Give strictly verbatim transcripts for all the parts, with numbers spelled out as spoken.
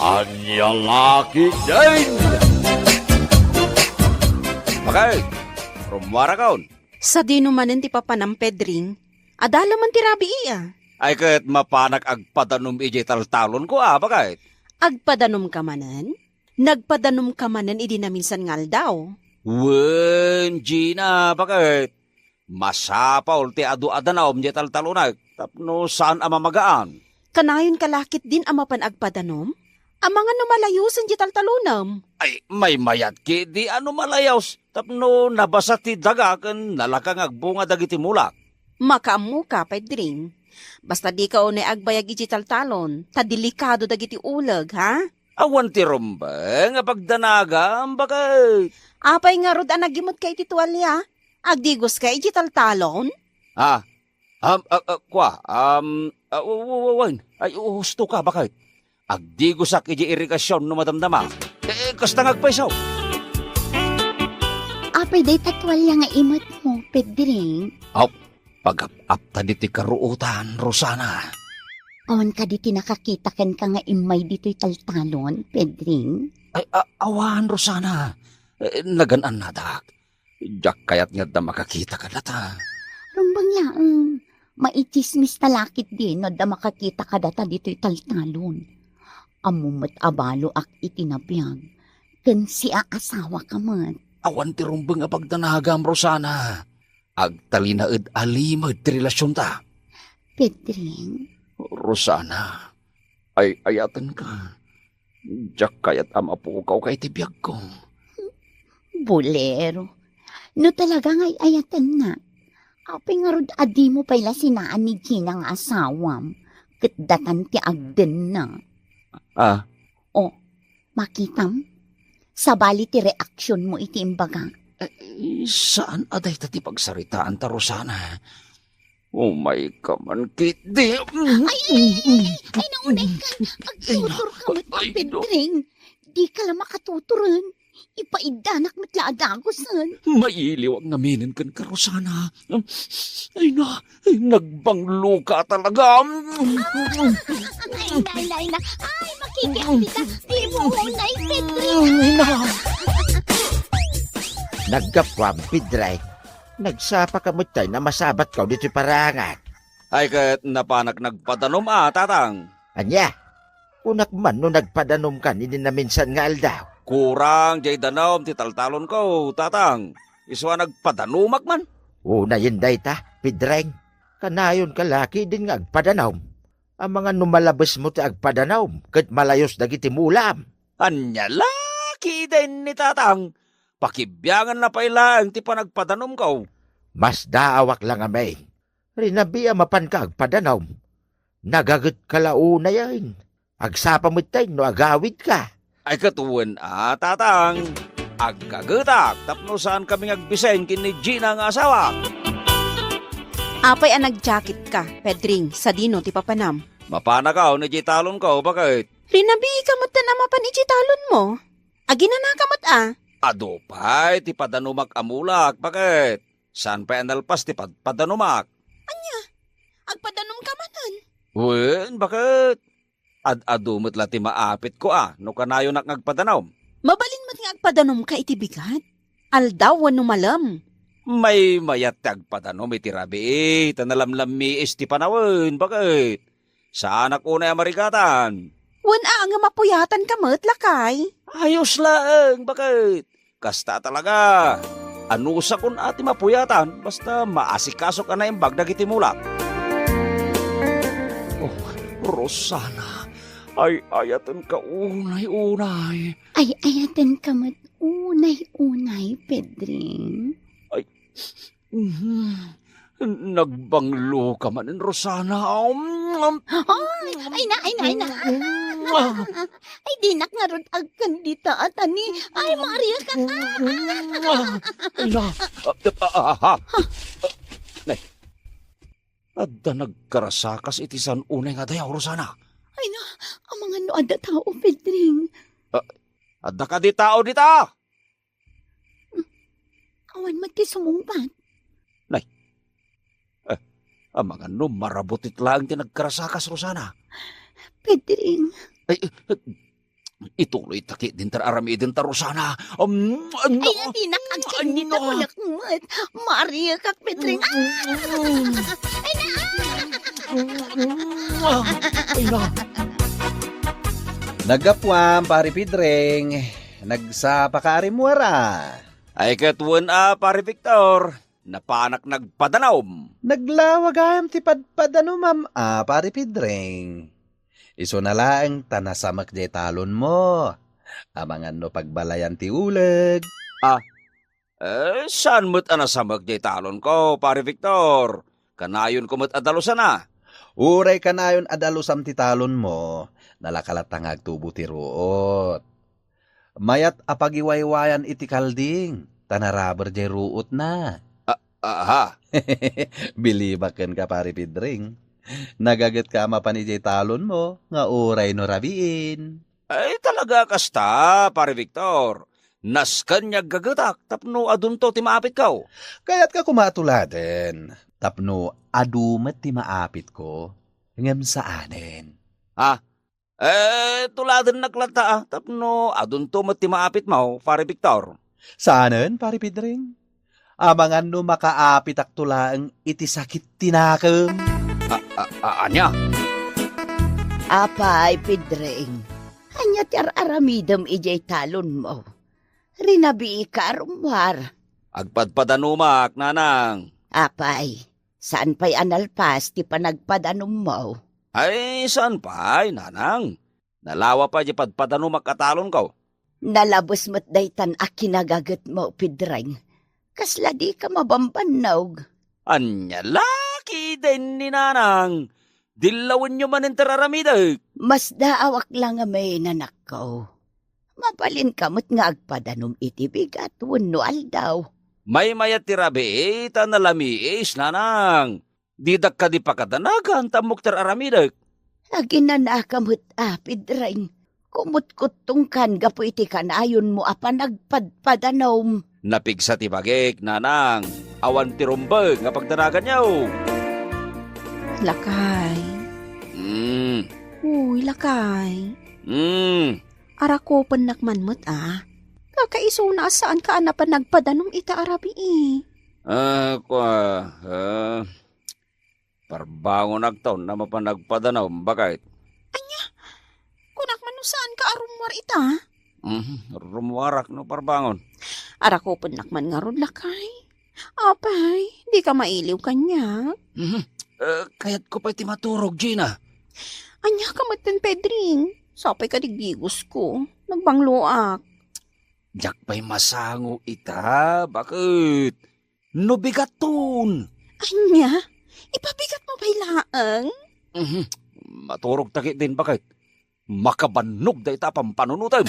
Ania la ketdin? Bakit? Rummuarakon? Sadino manen ti papanam, Pedring? Adda la man ti rabii, a. Ay, ket mapanak agpadanom idiay taltalonko, a, bakit? Agpadanomka manen? Nagpadanomka manen idi naminsan nga aldaw? Wen, Gina, bakit? Masapul ti adu a danaom diay taltalonek tapno saan a mamagaan. Kanayonka la ketdin a mapan agpadanom? Amangan no malayosen diay taltalonem. Ay, maymayat ketdi a no malayos tapno nabasa ti daga ken nalaka nga agbunga dagiti mulak. Makaammoka, Pedring. Basta dika unay agbayag idiay taltalon, ta delikado dagiti uleg, ha? Awan ti rumbeng a pagdanagam, bakit? Apay ngarud a nagimutka iti tualia? Agdigoska idiay taltalon? Ah, um, ah, ah, kua, um, ah, wa-, wa-, wa-, wen. Ay, husto ka, bakit? Agdigosak idiay irigasion no madamdama. Eh, kasta nga agpayso. Apay dayta tualia nga imetmo, Pedring? Aw, pagap-apta ditoy karuotan, Rosana. Awan kadi ti nakakita kenka nga immay ditoy taltalon, Pedring? Ay, a-, awan, Rosana. Eh, nagan-annadak. Diak kayat nga adda makakita kadata. Rumbeng laeng, maitsismis ta la ketdi no adda makakita kadata ditoy taltalon. Ammom met a baloak iti nabiag, ken siaasawaka met. Awan ti rumbeng a pagdanagam, Rosana. Agtalinaed a limed ti relasionta. Pedring? Rosana, ay-ayatenka. Diak kayat a mapukawka iti biagko. Bolero, no talaga nga ay-ayatennak, apay ngarud a dimo pay la sinaan ni Gina nga asawam, ket datan ti agdenna? Ah. O, makitam? Sabali ti reaksionmo iti imbagak. Eh, saan a dayta ti pagsaritaanta, Rosana. Umayka man ketdi. Ay, ay, ay, ay, ay, naunay ka. Agtuturka met, ay, no. Pedring. Dika la makatuturen. Ipaiddanak met la a dagusen. Mailiwak ngaminen kenka, Rosana. Ay na, ay, nagbangloka talaga. Ay, nay, nay, nay. Ay, makikiam dita. Di mo unay, Pedring. Ay na. Naggapuam, Pedring. Nagsapaka met tay a masabatko ditoy parangan. Ay, ket napanak nagpadanom a, Tatang. Ania? Kunak man no nagpadanomkan idi naminsan nga aldaw. Kurang diay danom ti taltalonko, Tatang. Isu a nagpadanomak man. Unayen dayta, Pedring. Kanayonka la ketdin nga agpadanom. Amangan no malabesmo ti agpadanom ket malayos dagiti mulam. Ania la ketdin ni Tatang? Pakibianganna pay laeng ti panagpadanomko. Masdaawak la ngamin. Rinabia mapanka agpadanom. Nagagetka la unayen. Agsapa met tay no agawidka. Ay, ket wen a, Tatang. Aggagetak tapno saankami nga agbiseng ken ni Gina nga asawak. Apay a nagjaketka, Pedring, sadino ti papanam? Mapanakaw idiay talonko, bakit? Rinabiika met a mapan idiay talonmo. Aginanaka met a. Adu pay ti padanomak a mulak, bakit? Saan pay a nalpas ti padpadanomak? Ania? Agpadanomka manen? Wen, bakit? Ad-adu met la ti maapitko a no kanayonak nga agpadanom. Mabalin met nga agpadanomka iti bigat? Aldaw wenno malem? Maymayat ti agpadanom iti rabii, ta nalamlammiis ti panawen, bakit? Saanak unay a marigatan. Wen a, ngem mapuyatanka met, lakay. Ayos laeng, bakit? Kasta talaga. Anusakon a ti mapuyatan, basta maasikasok a naimbag dagiti mulak. Oh, Rosana, ay-ayatenka unay-unay. Ay-ayatenka met unay-unay, Pedring. Ay, mhm. Nagbangloka manen, Rosana. Um, um. Ay, ay na, ay na, ay na. Mm. Ay, dinak ngarud agkan dita, Atani. Ay, Maria ka. Mm. Ay, na. Ah, ah, ah, ah. Nay, adda nagkarasakas iti saan unay nga dayaw, Rosana. Ay na, amangan no adda tao, Pedring. Ah, adda kadi tao dita? Awan met ti sumungbat. Nay. Eh, amangan no marabut it laeng ti nagkarasakas, Rosana. Pedring. Ay, eh, eh, Ituloy ta ketdin ti ar-aramidenta, Rosana. Um, ano? Ay, dinak agkennita, Ano? Kunak met. Mariakak, Pedring. Ah! Ay, na! Ay, na! Naggapuam, Pare Pedring. Nagsapaka a rimmuar a. Ay, ket wen a, Pare Victor. Napanak nagpadanom. Naglawa gayam ti padpadanumam a, Pare Pedring. Isuna laeng ta nasamek diay talonmo. Amangan no pagbalayan ti uleg. Ah, eh, saan met a nasamek diay talonko, Pare Victor? Kanayonko met a dalusana. Uray kanayon a dalusam ti talonmo, nalaka latta nga agtubo ti ruot. Mayat a pagiwaywayan iti kalding, ta naraber diay ruotna. A-, aha? Bilibak kenka, Pare Pedring. Nagagetka a mapan idiay talonmo nga uray no rabiin. Ay, talaga kasta, Pare Victor. Nasken nga aggagetak tapno adunto ti maapitko. Kayatka koma a tuladen tapno adu met ti maapitko, ngem saanen. Ha? Eh, tuladennak latta, ah, tapno adunto met ti maapitmo, Pare Victor. Saanen, Pare Pedring? Amangan no makaapitakto laeng iti sakit ti nakem. A-, a-, a-, ania? Apay, Pedring, ania ti ar-aramidem idiay talonmo? Rinabiika a rummuar. Agpadpadanumak, nanang. Apay, saan pay a nalpas ti panagpadanummo? Ay, saan pay, nanang. Nalawa pay ti padpadanumak a talonko. Nalabes met daytan a kinagagetmo, Pedring. Kasla dika mabambannog. Ania la ketdin ni nanang? Dillawenyo manen ti ar-aramidek. Masdaawak la ngamin, anakko. Mabalinka met nga agpadanom iti bigat wenno aldaw. Maymayat ti rabii ta nalamiis, nanang. Didak kadi pakadanagan ta ammok ti ar-aramidek. Aginanaka met, a, Pedring. Kumutkuttongkan gapu iti kanayonmo a panagpadpadanom. Napigsa ti bagik, nanang. Awan ti rumbeng nga pagdanaganyo. Lakay. Mm. Uy, lakay. Mm. Arakupennak man met, a. Kakaisuna a saanka a napan nagpadanom ita a rabii. Ah, kua, ah, parbangonakto no mapan nagpadanom, baket. Ania? Kunak man no saanka a rummuar ita? Mhm, rummuarak no parbangon. Arakupennak man ngarud, lakay. Apay, dika mailiw kaniak? Mhm. Eh, kayatko pay ti maturog, Gina. Ania ka metten, Pedring? Sapay kadi gigosko. Nagbangloak. Diak pay masango ita, baket? No bigaton. Ania? Ipabigatmo pay laeng? Mhm. Maturog ta ketdin, baket. Makabannog dayta a pampanunotem.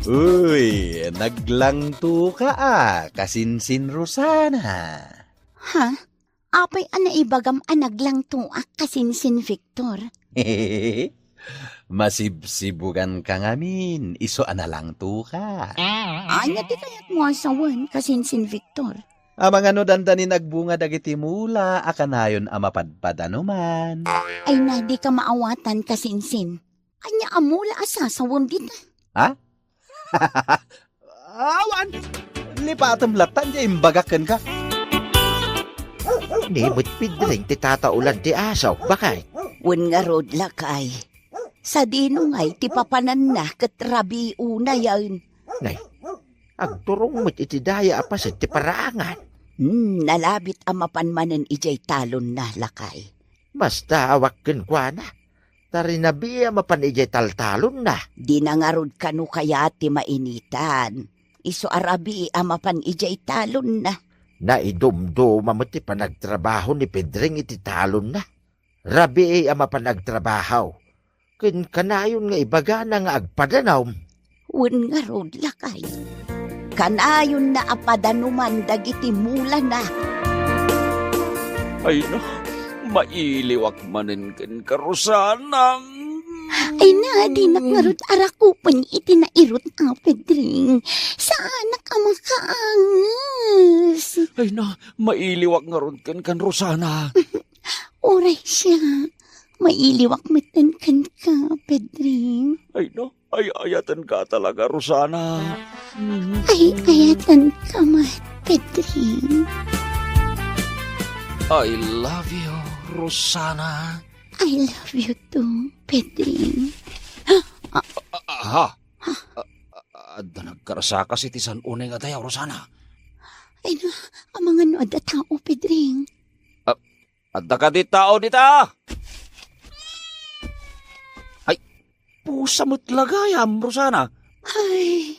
Uy, naglangtoka a, kasinsin Rosana. Ha? Apay a naibagam a naglangtoak, kasinsin Victor? Masibsibuganka ngamin, isu a nalangtoka. Ania ti kayatmo a sawen, kasinsin Victor? Amangan no dandani nagbunga dagiti mula a kanayon a mapadpadanuman. Ay na, dika maawatan, kasinsin. Ania a mula a sasawem dita? Ha? Awan! Lipatem latta diay imbagak kenka. Ni met Pedring ti tataulan ti asaw, baket? Wen ngarud, lakay. Sadino ngay ti papananna ket rabii unayen? Nay, agturong met iti daya a paset ti paraangan. Hmm, nalabit a mapan manen idiay talonna, lakay. Masdaawak kenkuana. Ta rinabii a mapan idiay taltalonna. Dina ngarud kano kayat ti mainitan. Isu a rabii a mapan idiay talonna. Naidumduma met ti panagtrabaho ni Pedring iti talonna. Rabii a mapan agtrabaho. Ken kanayon nga ibagana nga agpadanom. Wen ngarud, lakay. Kanayonna a padanuman dagiti mulana. Ay na, mailiwak manen kenka, Rosana. Ay na, dinak ngarud arakupen iti nairut a Pedring. Saanak a makaanges. Ay na, mailiwak ngarud kenka, Rosana. Uray siak, mailiwak metten kenka, Pedring. Ay-ayatenka talaga, Rosana. Ay-ayatenka met, Pedring. I love you, Rosana. I love you too, Pedring. Ah, ah, ha? Ah, ah, adda nagkarsakas iti san-unay nga dayaw, Rosana. Ay na, amangan no adda tao, Pedring. Ah, adda kadi tao dita? Ay, pusa met la gayam, Rosana. Ay,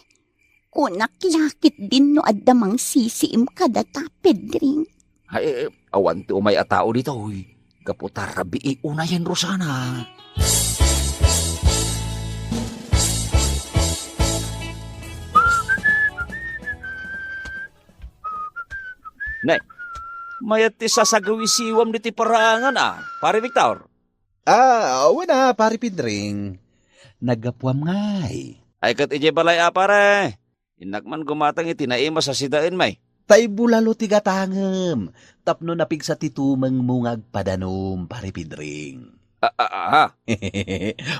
kunak la ketdin no adda mangsisiim kadata, Pedring. Ay, eh, awan ti umay a tao ditoy. Gapu ta rabii unayen, Rosana. Ne, mayat ti sasagawisiwam ditoy paraangan a, Pare Victor? Ah, awan a, Pare Pedring. Naggapuam ngay. Ay, ket idiay balay a, pare. Innak man gumatang iti naimas a sidaenmi. Ta ibulalo ti gatangem tapno napigsa ti tumengmo nga agpadanom, Pare Pedring. Ah, ah, ah, ah.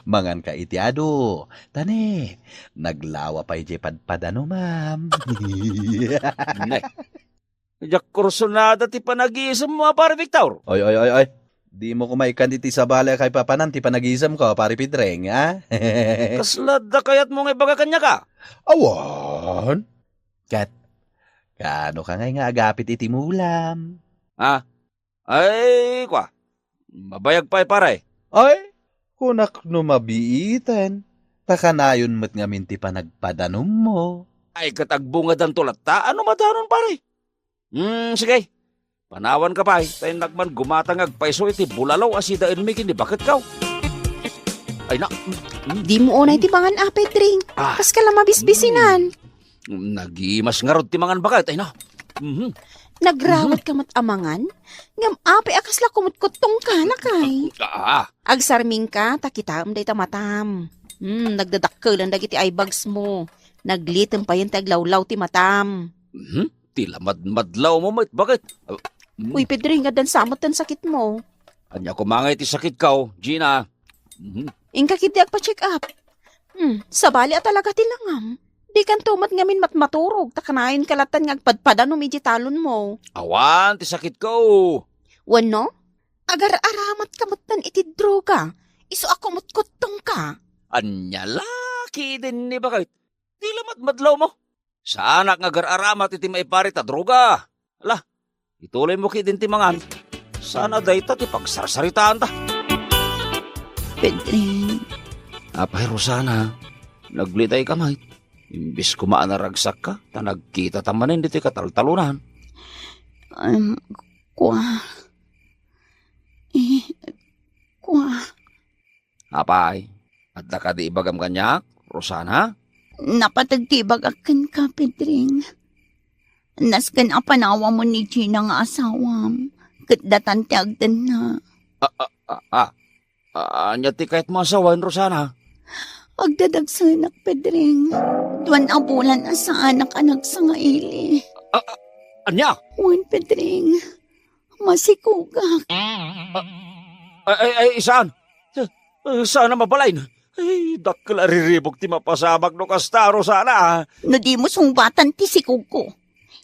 Manganka iti adu. Ta ne, naglawa pay diay padpadanumam. Ne. Diak kursunada ti panagisemmo a, Pare Victor. Oy, oy, oy, oy. Dimo koma ikkan iti sabali a kaipapanan ti panagisemko, Pare Pedring, a? Kasla adda kayatmo nga ibaga kaniak a? Awan. Ket, kaano ka ngay nga agapit iti mulam? Ah, ay, kua. Mabayag pay, pare. Ay, kunak no mabiiten. Ta kanayon met ngamin ti panagpadanummo. Ay, ket agbungadanto latta. Ano madanon, pare? Hmm, sige. Panawanka pay, ta innak man gumatang nga agpayso iti bulalo a sidaenmi ken ni baketko. Ay na, mm, mm. Dimo unay ti mangan, a, Pedring. Ah. Kas ka la mabisbisinan. Mm. Nagimas ngarud ti mangan baket, ay na. Mhm. Nagrawat ka met a mangan? Ngem apay a kasla kumutkuttongka, lakay? Ah. Agsarmingka, ta kitaem dayta matam. Hmm, nagdadakkelan dagiti eye bags mo. Naglitem payen ti aglawlaw ti matam. Mhm. Ti lamadmadlawmo met, baket? Ah, mm. Uy, Pedring, addan sa met ti sakitmo. Ania koma ngay ti sakitko, Gina? Mhm. Inka ketdi agpa-check up. Hmm, sabali a talaga ti langam. Dikanto met ngamin matmaturog, ta kanayonka lattan nga agpadpadanom idiay talonmo. Awan ti sakitko. Wenno, agar-aramatka metten iti droga, isu a kumutkuttongka. Ania la ketdin ni baket? Ti lamadmadlawmo. Saanak nga agar-aramat iti maiparit a droga. Ala, ituloymo ketdin ti mangan. Saan a dayta ti pagsarsaritaanta. Pedring. Apay, Rosana, naglitayka met. Imbes koma a naragsakka, ta nagkitata manen ditoy kataltalonan. Em, kua. Eh, kua. Apay, adda kadi ibagam kaniak, Rosana? Napateg ti ibagak kenka, Pedring. Nasken a panawamon ni Gina nga asawam, ket datan ti agdenna. Ah, ah, ah, ah. Ah, ania ti kayatmo a sawen, Rosana? Agdadagsenak, Pedring. Duan a bulan a saanak a nagsangaili. Ah, ah, ania? Wen, Pedring. Masikogak. Ah, ay, ay, ay, saan? Eh, saan a mabalin? Ay, dakkel a riribuk ti mapasamak no kasta, Rosana. No dimo sungbatan ti sikogko,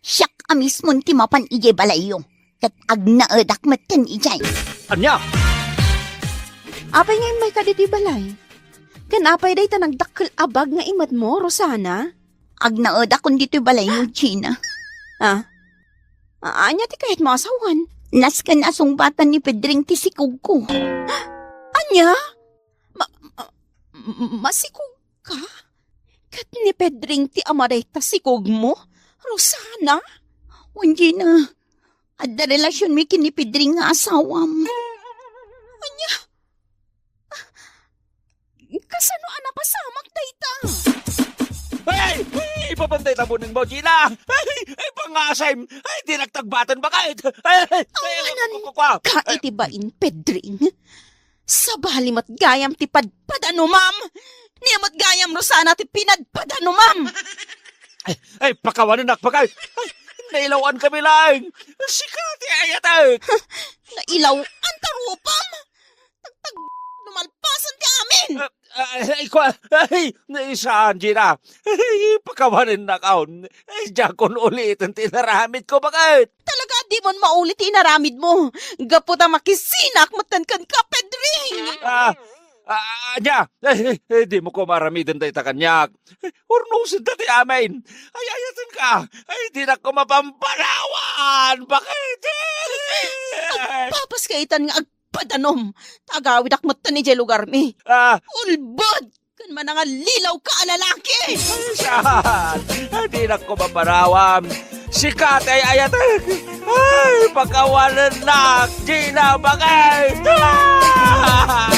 siak a mismon ti mapan idiay balayyo, ket agnaedak metten idiay. Ania? Apay nga immayka ditoy balay? Ken apay dayta nagdakkel a bag nga imatmo, Rosana? Agnaedakon ditoy balayyo, Gina. Ah? A-, ania ti kayatmo a sawen? Nasken a sungbatan ni Pedring ti sikogko. Ania? Ma-, ma-, masikogka? Ket ni Pedring ti ama dayta sikogmo, Rosana? Wen, Gina, adda relasionmi ken ni Pedring nga asawam. Ania? Kasano a napasamak dayta? Ay! Ay! Ipapantay ta buneng mo, Gina! Ay! Ay, pangasem! Ay, di nagtagbatan bakit? Ay! Ay! Ay! Awanan kua, kua, kua, kua. Ka iti bain, Pedring. Sabali met gayam ti padpadanumam. Ni met gayam, Rosana, ti pinadpadanumam. Ay, ay, pakawanenak, bakit? Ay, nailawan kami laeng. Sika ti ayatek. Nailawan ta rupam. Tagtag-, no malpasen ti amin! Ah, ah, ay, kwa-, ay, saan, Gina? Ay, pakawanennakon. Ay, diakon uliten ti inaramidko, baket? Talaga, di mon maulit ti inaramidmo. Gapu ta makisinak metten kenka, Pedring. Ah, ah, ania? Eh, eh, eh, dimo koma aramiden dayta kaniak. Eh, urnosenda ti amin. Ay, ayatenka. Ay, dinak koma pampanawan. Baket? Agpapaska itan nga agpadanom. Ta agawidak metten idiay lugarmi. Ah. Ulbod! Ken manangallilaw ka a lalaki! Saan? Dinak koma pampanawan. Sika ti ay-ayatek. Ay, pakawanennak, Gina, baket! Ah!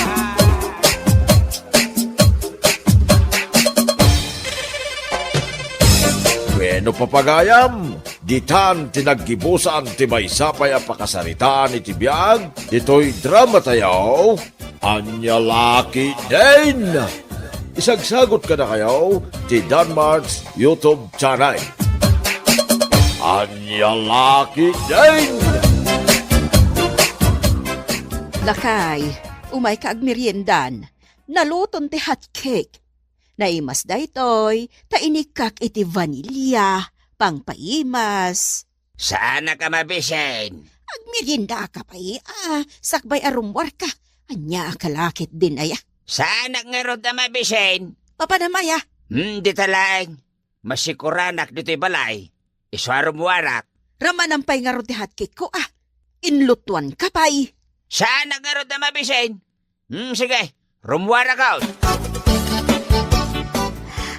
Bueno, papagayam, ditan ti naggibusan ti maysa pay a pakasaritaan iti biag ditoy dramatayo, Ania la ketdin! Isagsagot kadakayo ti Danmark's YouTube channel. Ania la ketdin! Lakay, umayka agmeriendan. Naluton ti hot cake. Naimas daytoy, ta inikkak iti vanilya, pangpaimas. Saanak a mabisin. Agmeriendaka pay, a, sakbay a rummuarka. Ania a kalakit din aya? Saanak ngarud a mabisin. Papanam aya? Hmm, dita laeng. Masikuranak ditoy balay. Isu a rummuarak. Ramanan pay ngarud ti hot cake ko, a. Inlutuanka pay. Saanak ngarud a mabisin. Hmm, sige. Rummuarakon.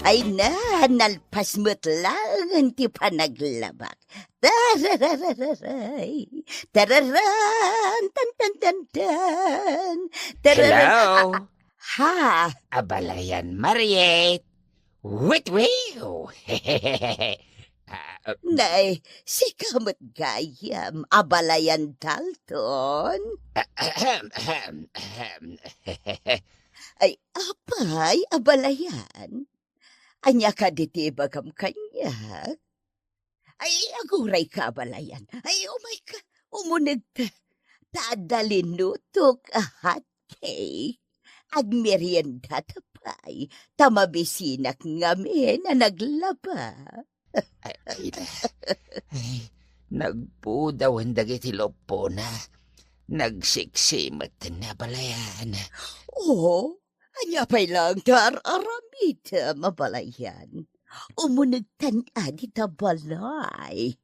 Ay na, nalpas met laeng ti panaglabak. Tarararay. Tararan, tan, tan, tan, tan. Tararan. Hello? A, ha? Abalayan, Mariet. Witwiw! Ah, ah. Nay, sika met gayam, abalayan Dalton? Ahem, ahem, ahem. Ay, apay, abalayan? Ania kadi ti ibagam kaniak? Ay, agurayka, abalayan. Ay, umayka, umunegta. Ta adda linutok a hot cake. Agmeriendata pay, ta mabisinak ngamin a naglaba. Ay, ay, ay, nagpudawen dagiti luppona. Nagsiksi met ti abalayan. Oh, ania pay laeng ti ar-aramidem, abalayan? Umunegtan a dita balay.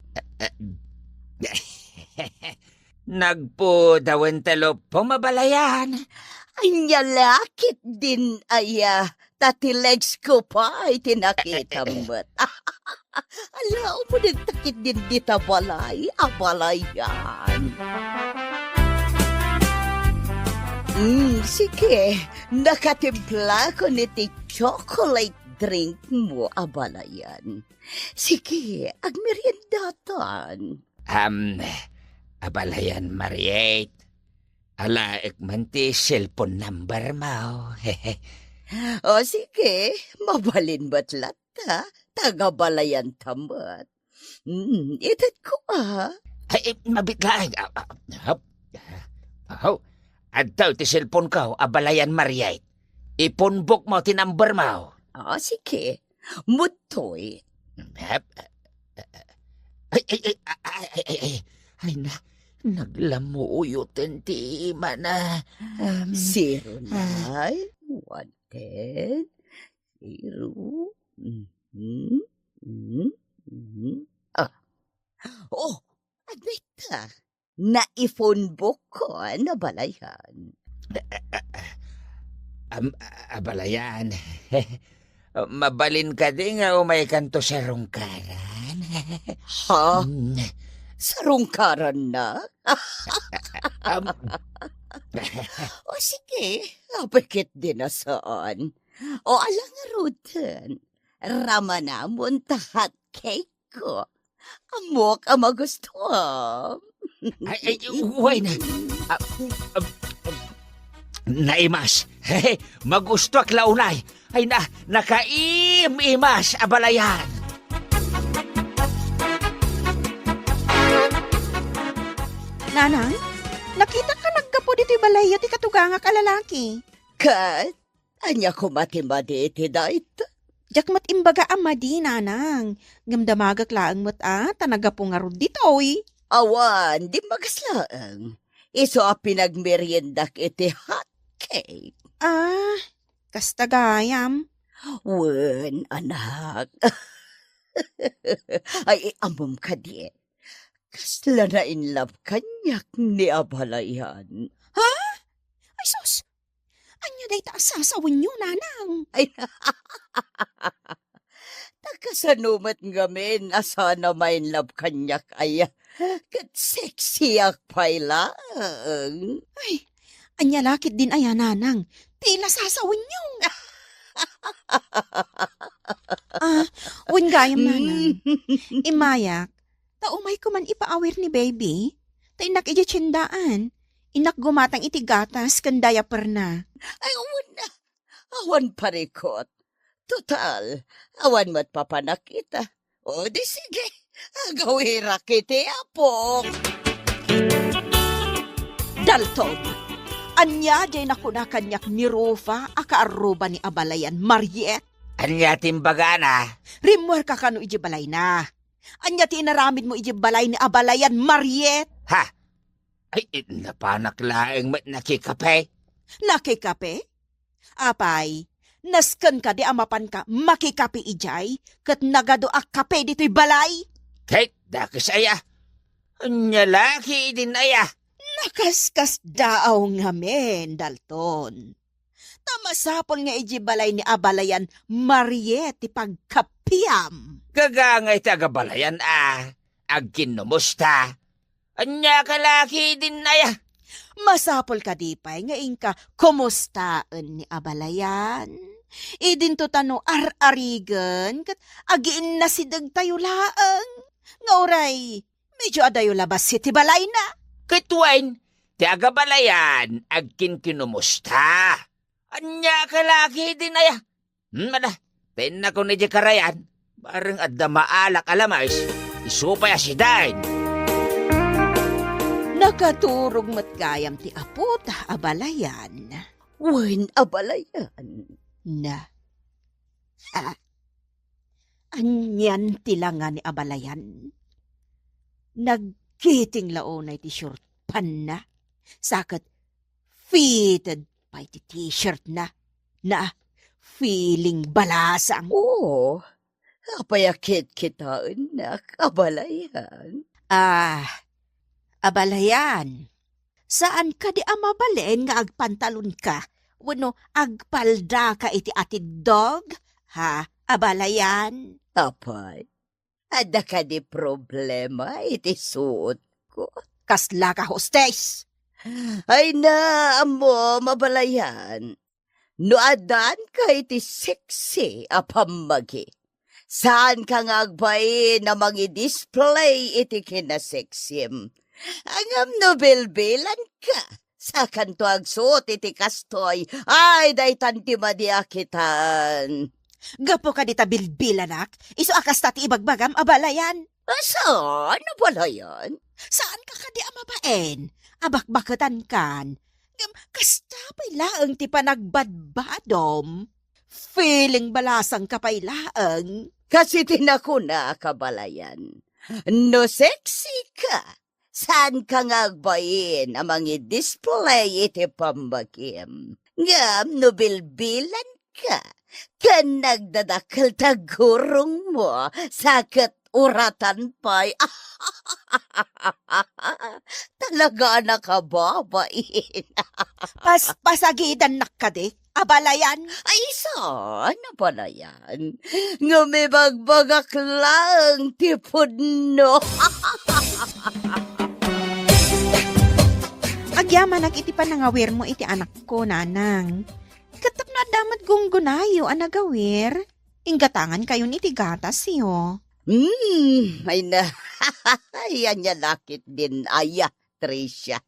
Nagpudawen ti luppom, abalayan. Ania la ketdin aya, ta ti legs ko pay ti nakitam met. Ala, umunegta ketdin dita balay, abalayan. Mm, sige, nakatimplakon iti chocolate drink mo, abalayan. Sige, agmeriendatan. Am, abalayan, Mariet. Alaek man ti cellphone number mo. O sige, mabalin met latta, ta agabalayanta met. Mm, itedko a. Ay, eh, mabit laeng. Ah, ah, hop. Aho. Adda ti cellphone ko, abalayan, Mariet. I-phone book mo ti number mo. Ah, sige. Mutoy. Hep. Ay, ay, ay, ay, ay, ay, ay. Ay na, naglamuyo ten ti imana. Um, Zero ah. Nine, one, ten, zero. Mhm, mhm, mhm. Ah. Oh, adda ita. Nai-phone book ko, abalayan. Am, abalayan. Mabalin kadi nga umaykanto sarungkaran? Ha? Mm. Sarungkaran na? Am. O sige, apay ketdin a saan. O ala ngaruden, ramanamon ta hot cake ko. Ammok a magustuam. Ay, ay, uway na. Ah, ah, ah, naimas. Magustuak la unay. Ay na, nakaim-imas, abalayan. Nanang, nakitak naggapu ditoy balayyo ti katugangak a lalaki. Ket? Ania koma ti madi iti dayta? Diak met imbaga a madi, nanang. Ngem damagek laeng met a, ta naggapu ngarud ditoy. Awan, dimmagas laeng. Isu a pinagmeriendak iti hot cake. Ah, kasta gayam. Wen, anak. Ay, ammom kadi, kasla na-in love kaniak ni abalayan. Ha? Ay, sus! Ania dayta a sasawenyo, nanang? Ay, ta kasano met ngamin a saan a ma-in love kaniak aya? Ket sexyak pay laeng. Ay, ania la ketdin aya, nanang? Ti la sasawenyo. Ah, wen gayam, nanang. Immayak, ta umayko man ipaawir ni baby. Ta innak idiay tiendaan. Innak gumatang iti gatas ken diaperna. Ay, awan na. Awan parikot. Total, awan met papanak ita. O di sige, agawirak iti apok. Dalton, ania diay nakuna kaniak ni Rufa a kaarruba ni abalayan, Mariet? Ania ti imbagana? Rimmuarka kano idiay balayna. Ania ti inaramidmo idiay balay ni abalayan, Mariet? Ha? Ay, napanak laeng met nakikape. Nakikape? Apay, nasken kadi a mapanka makikape idiay ket nagadu a kape ditoy balay? Ket dakes aya. Ania la ketdin aya? Nakaskasdaaw ngamin, Dalton. Ta masapul nga idiay balay ni abalayan, Mariet, ti pagkapiam. Gagangay ti agabalayan a agkinnumusta. Ania ka la ketdin aya? Masapul kadi pay nga inka kumustaen ni abalayan? Idinto ta no ar-arigen ket agiinnasidegtayo laeng. Nga uray, medio adayo la bassit ti balayna. Ket wen, ti agabalayan agkinkinumusta. Ania ka la ketdin aya? Hmm, ala, tennakon idiay karayan. Bareng adda maalak a lames, isu pay a sidaen. Nakaturog met gayam ti apo ta abalayan. Wen, abalayan. Na. Ha? Anian ti langa ni abalayan? Naggiting la unay ti short pantna. Sa ket fitted pay ti t-shirtna. Na, feeling balasang. Oo, apay a kitkitaennak, abalayan? Ah, abalayan. Saan kadi a mabalin nga agpantalonka wenno agpaldaka iti atiddog? Ha, abalayan? Apay, adda kadi problema iti suotko? Kasla ka, hostes? Ay na, ammom, abalayan. No addaanka iti sexy a pammagi, saanka nga agbain a mangi-display iti kinasexim. Ngem no bilbilanka, sakanto agsuot iti kastoy. Ay, daytan ti madi a kitaan. Gapu kadi ta bilbilanak, isu a kasta ti ibagbagam, abalayan. Saan, abalayan? Saanka kadi a mabain a bakbaketankan? Ngem kasta pay laeng ti panagbadbadom. Feeling balasangka pay laeng. Kas iti nakunak, abalayan. No sexy ka, saanka nga agbain a mangi-display iti pammagim. Ngem no bilbilanka, ken nagdadakkel ti aggurongmo, sa ket uratan pay. Talaga a nakababain. Pas-, pasagidannak kadi, abalayan? Ay, saan, abalayan? Ngem ibagbagak laeng ti pudno. Agyamanak iti panangawirmo iti anakko, nanang. Ket tapno adda met gunggonayo a nagawir, inggatangankayon iti gatasyo. Hmm, ay na. Ay, ania la ketdin aya, Tricia.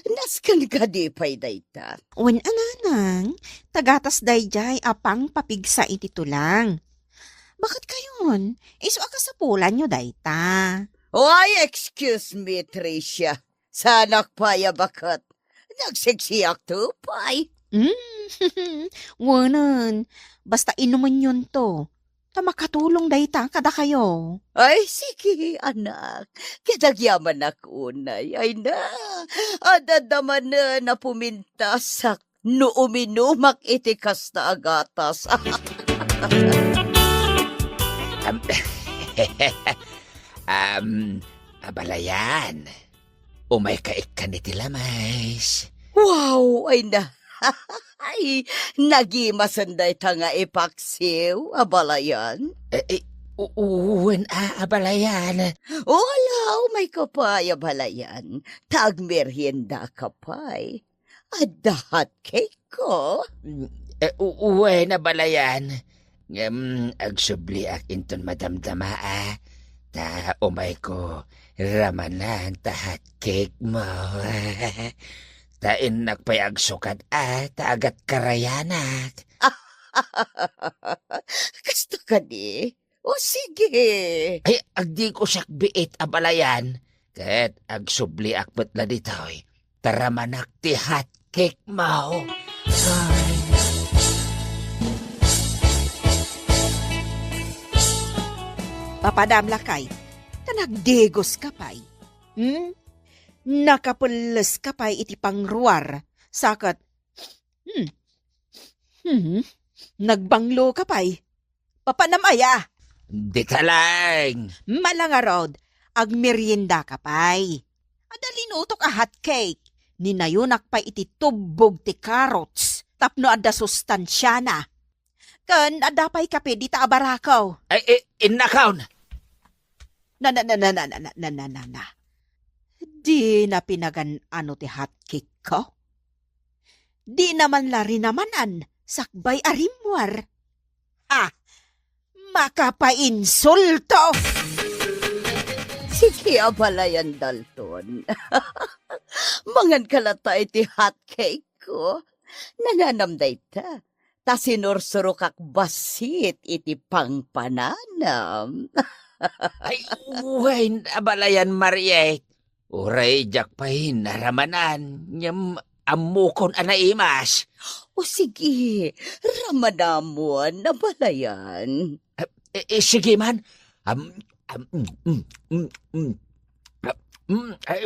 Nasken kadi pay dayta? Wen a, nanang, ta gatas daydiay a pangpapigsa iti tulang. Baketkayon, isu a kasapulanyo dayta. Why, excuse me, Tricia. Saanak pay a baket. Nagseksiak to pay. Mm, wenen, basta inumenyonto, ta makatulong dayta kadakayo. Ay, sige, anak. Ket agyamanak unay. Ay na, adda manen a pumintasak no uminumak iti kasta a gatas. Am, am, abalayan. Umayka ikkan iti lames. Wow! Ay na! Ay, nagimasen dayta nga ipaksiw, abalayan. Eh, eh, u-, u-, wen a, abalayan. Wala, umayka pay, abalayan. Ta agmeriendaka pay. Adda hot cake ko. Mm, eh, u-, wen, abalayan. Ngem agsubliak inton madamdama, a, ta umayko ramanan ta hot cake mo. Ta innak pay agsukat, a, ta agatkarayanak. Kasta kadi? O sige. Ay, agdiko siak biit, abalayan. Ket agsubliak met la ditoy. Ta ramanak ti hot cake mo. Ay. Papadam lakay, ta nagdigos ka pay. Hmm? Nakapelles ka pay iti pangruar, sa ket, hmm, hmm, nagbanglo ka pay. Papanam aya? Dita laeng. Mala ngarud, agmerienda ka pay. Adda linutok a hot cake. Ninayonak pay iti tubbog ti carrots tapno adda sustansiana. Ken adda pay kape dita a barako. Ay, eh, innakon. Na, na, na, na. Dina pinagan-ano ti hot cake ko? Dina man la rinamanan sakbay a rimmuar. Ha! Makapainsulto! Sige, abalayan, Dalton. Mangan ka latta iti hot cake ko. Nananam dayta. Ta sinursurokak bassit iti pangpananam. Ay, wen, abalayan, Mariet. Uray diak pay naramanan, ngem ammokon a naimas. O sige, ramanamon, abalayan. Eh, eh, sige man. Am, am, mm, mm, mm, mm. Ah, mm, ay,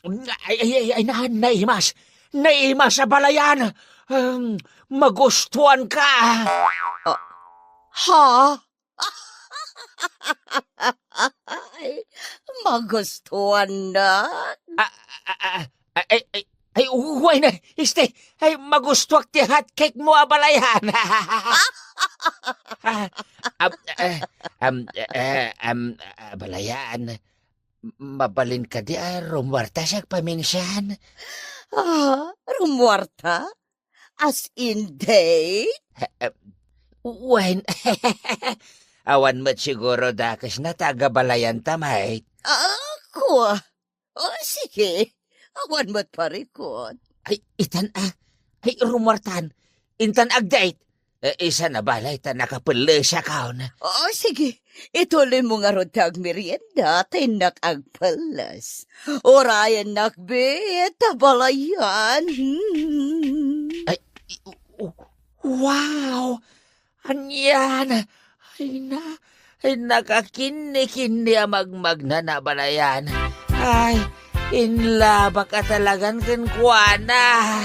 mm, ay, ay, ay, ay, na-, naimas. Naimas, abalayan. Um, magustuhan ka. Ah, ha? Ay, magustuhan na. Ah, ah, ah, ah, ay, ay, ay, wen, este, ay, magustuak ti hot cake mo, abalayan. Ah, am, eh, am, eh, am, abalayan. Mabalin kadi a rumuarta siak paminsan? Ah, rumuarta? As in date? Eh, eh, wen, awan met siguro dakesna ta agabalayanta met. Ah, kua. O, sige. Awan met parikut. Ay, itan a. Ay, rumuartan. Intan agdate. Eh, isan a balay ta nakapellesakon. O, sige. Ituloy mo ngarud ti agmerienda, ta innak agpelles. Urayennak bet, abalayan. Hmm. Ay, i-, u-, u-, wow! Anian? Ay na, ay nakakinni-kinni a magmagna, abalayan. Ay, inlabak a talagan kenkuana.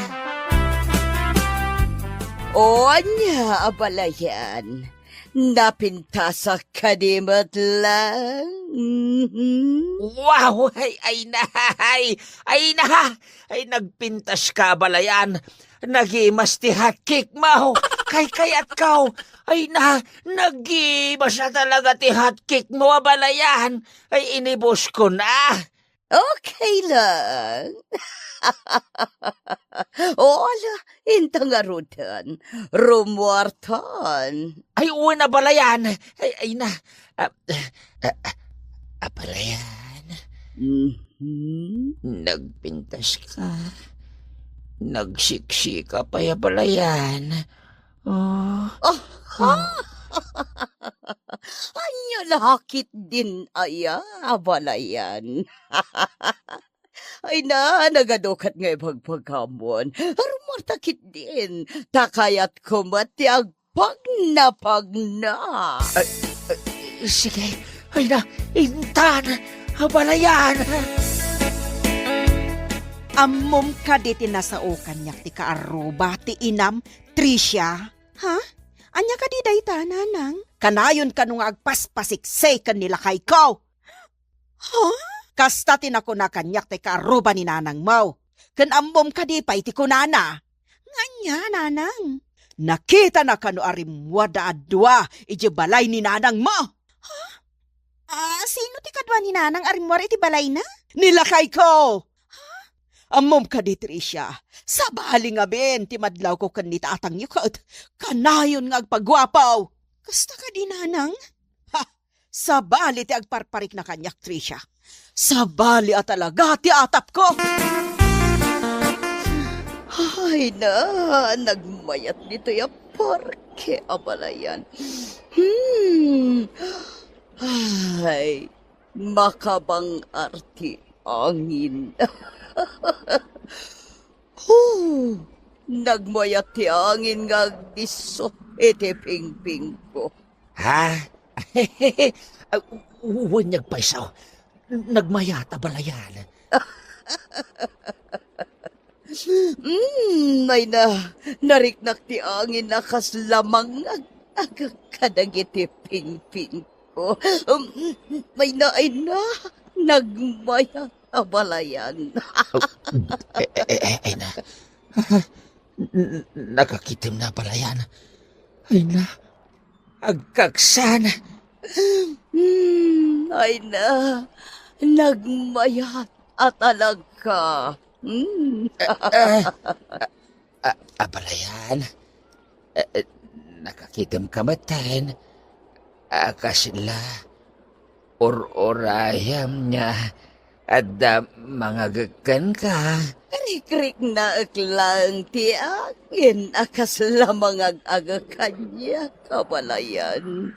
O ania, abalayan? Napintasak kadi met lang? Mhm. Wow! Ay, ay na, ay, ay na, ay nagpintas ka, abalayan. Nagimas ti hot cake mo. Kaykayatko. Ay na, nagimas a talaga ti hot cake mo, abalayan. Ay, inibus ko na. Okay lang. O, ala, inta ngaruden. Rumuartan. Ay, wen, abalayan. Ay, ay na. Ah, ah, ah, abalayan. Mhm. Nagpintas ka. Nagsiksika pay, abalayan. Ah. Ah, ah. Ania la ketdin aya, abalayan? Ay na, nagadu ket nga ibagbagamon. Rummuarta ketdin, ta kayatko met ti agpagnapagna. Ay, ay, sige. Ay na, intan, abalayan. Ammom kadi ti nasao kaniak ti kaarruba ti inam, Tricia? Ha? Ania kadi dayta, nanang? Kanayon kano nga agpaspasiksik ken ni lakayko? Ha? Kasta ti nakuna kaniak ti kaarruba ni nanangmo. Ken ammom kadi pay ti kunana? Nga ania, nanang? Nakitana kano a rimmuarda a dua idiay balay ni nanangmo. Ha? Ah, sino ti kadua ni nanang a rimmuar iti balayna? Ni lakayko! Ammom kadi, Tricia, sabali ngamin ti madlawko ken ni tatangyo ket kanayon nga agpaguapo. Kasta kadi, nanang? Ha! Sabali ti agparparikna kaniak, Tricia. Sabali a talaga ti atapko. Ay na, nagmayat ditoy a parke, abalayan. Hmm. Ay, makabang-ar ti angin. Huh! Nagmayat ti angin nga agdisso iti pingpingko. Ha? Ah, wen nga agpayso. Nagmayat, abalayan. Mm, ay na, nariknak ti angin a kasla mangag-agek kadagiti pingpingko. Um, ay na, ay na, nagmayat, abalayan. Oh, eh, eh, eh, eh, ay na. N-, n-, nakakitem na, abalayan. Ay na, agkaksan. Hmm, ay na, nagmayat a talaga. Hmm. Ah, ah, ah, abalayan. Eh, eh, nakakitem ka metten. Ah, kasla, ur-urayam nga adda mangagek kenka. Rikriknaek laeng ti angin a kasla mangag-agek kaniak, abalayan.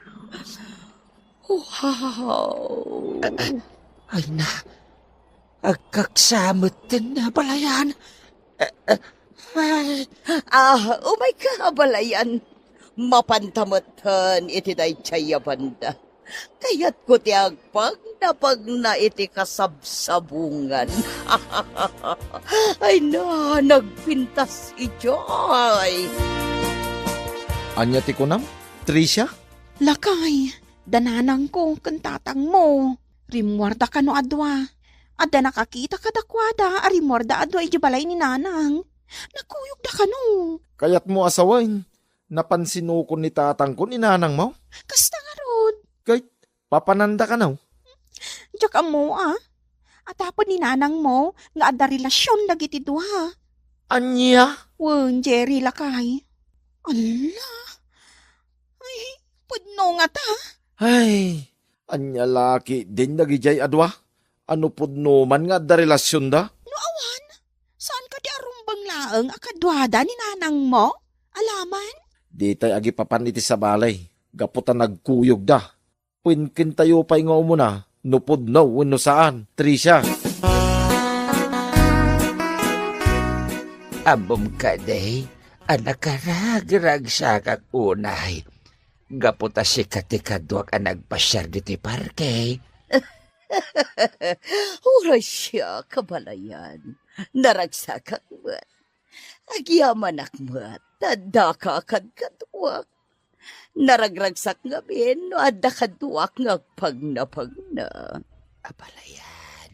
Wow! Ah, ah, ay na, agkaksa metten, abalayan. Ah, ah, ay. Ah, umayka, abalayan. Mapanta metten iti daydiay a banda. Kayatko ti agpagnapagna iti kasabsabungan. Ay na, nagpintas idiay. Ania ti kunam, Tricia? Lakay, da nanangko ken tatangmo. Rimmuarda kano a dua. Adda nakakita kadakuada a rimmuarda a dua idiay balay ni nanang. Nagkuyogda kano. Kayatmo a sawen, napansinukon ni tatangko ni nanangmo? Kasta ngarud. Ket, papananda kano? Diak ammo a. Atapon ni nanangmo nga adda relasion dagiti dua. Ania? Wen, Jerry, lakay. Alla. Ay, pudno ngata. Ay, ania la ketdin dagidiay a dua? A no pudno man nga adda relasionda? No awan, saan kadi a rumbeng laeng a kaduada ni nanangmo? Alaman? Ditay agipapan iti sabali, gapu ta nagkuyogda. Wen, kentayo pay nga umuna no pudno wenno saan, Tricia. Ammom kadi a nakaragragsakak unay gapu ta sika ti kaduak a nagpasiar ditoy parke. Uray siak, abalayan. Naragsakak met. Agyamanak met ta addaka kadkaduak. Naragragsak ngamin no adda kaduak nga agpagnapagna. Abalayan.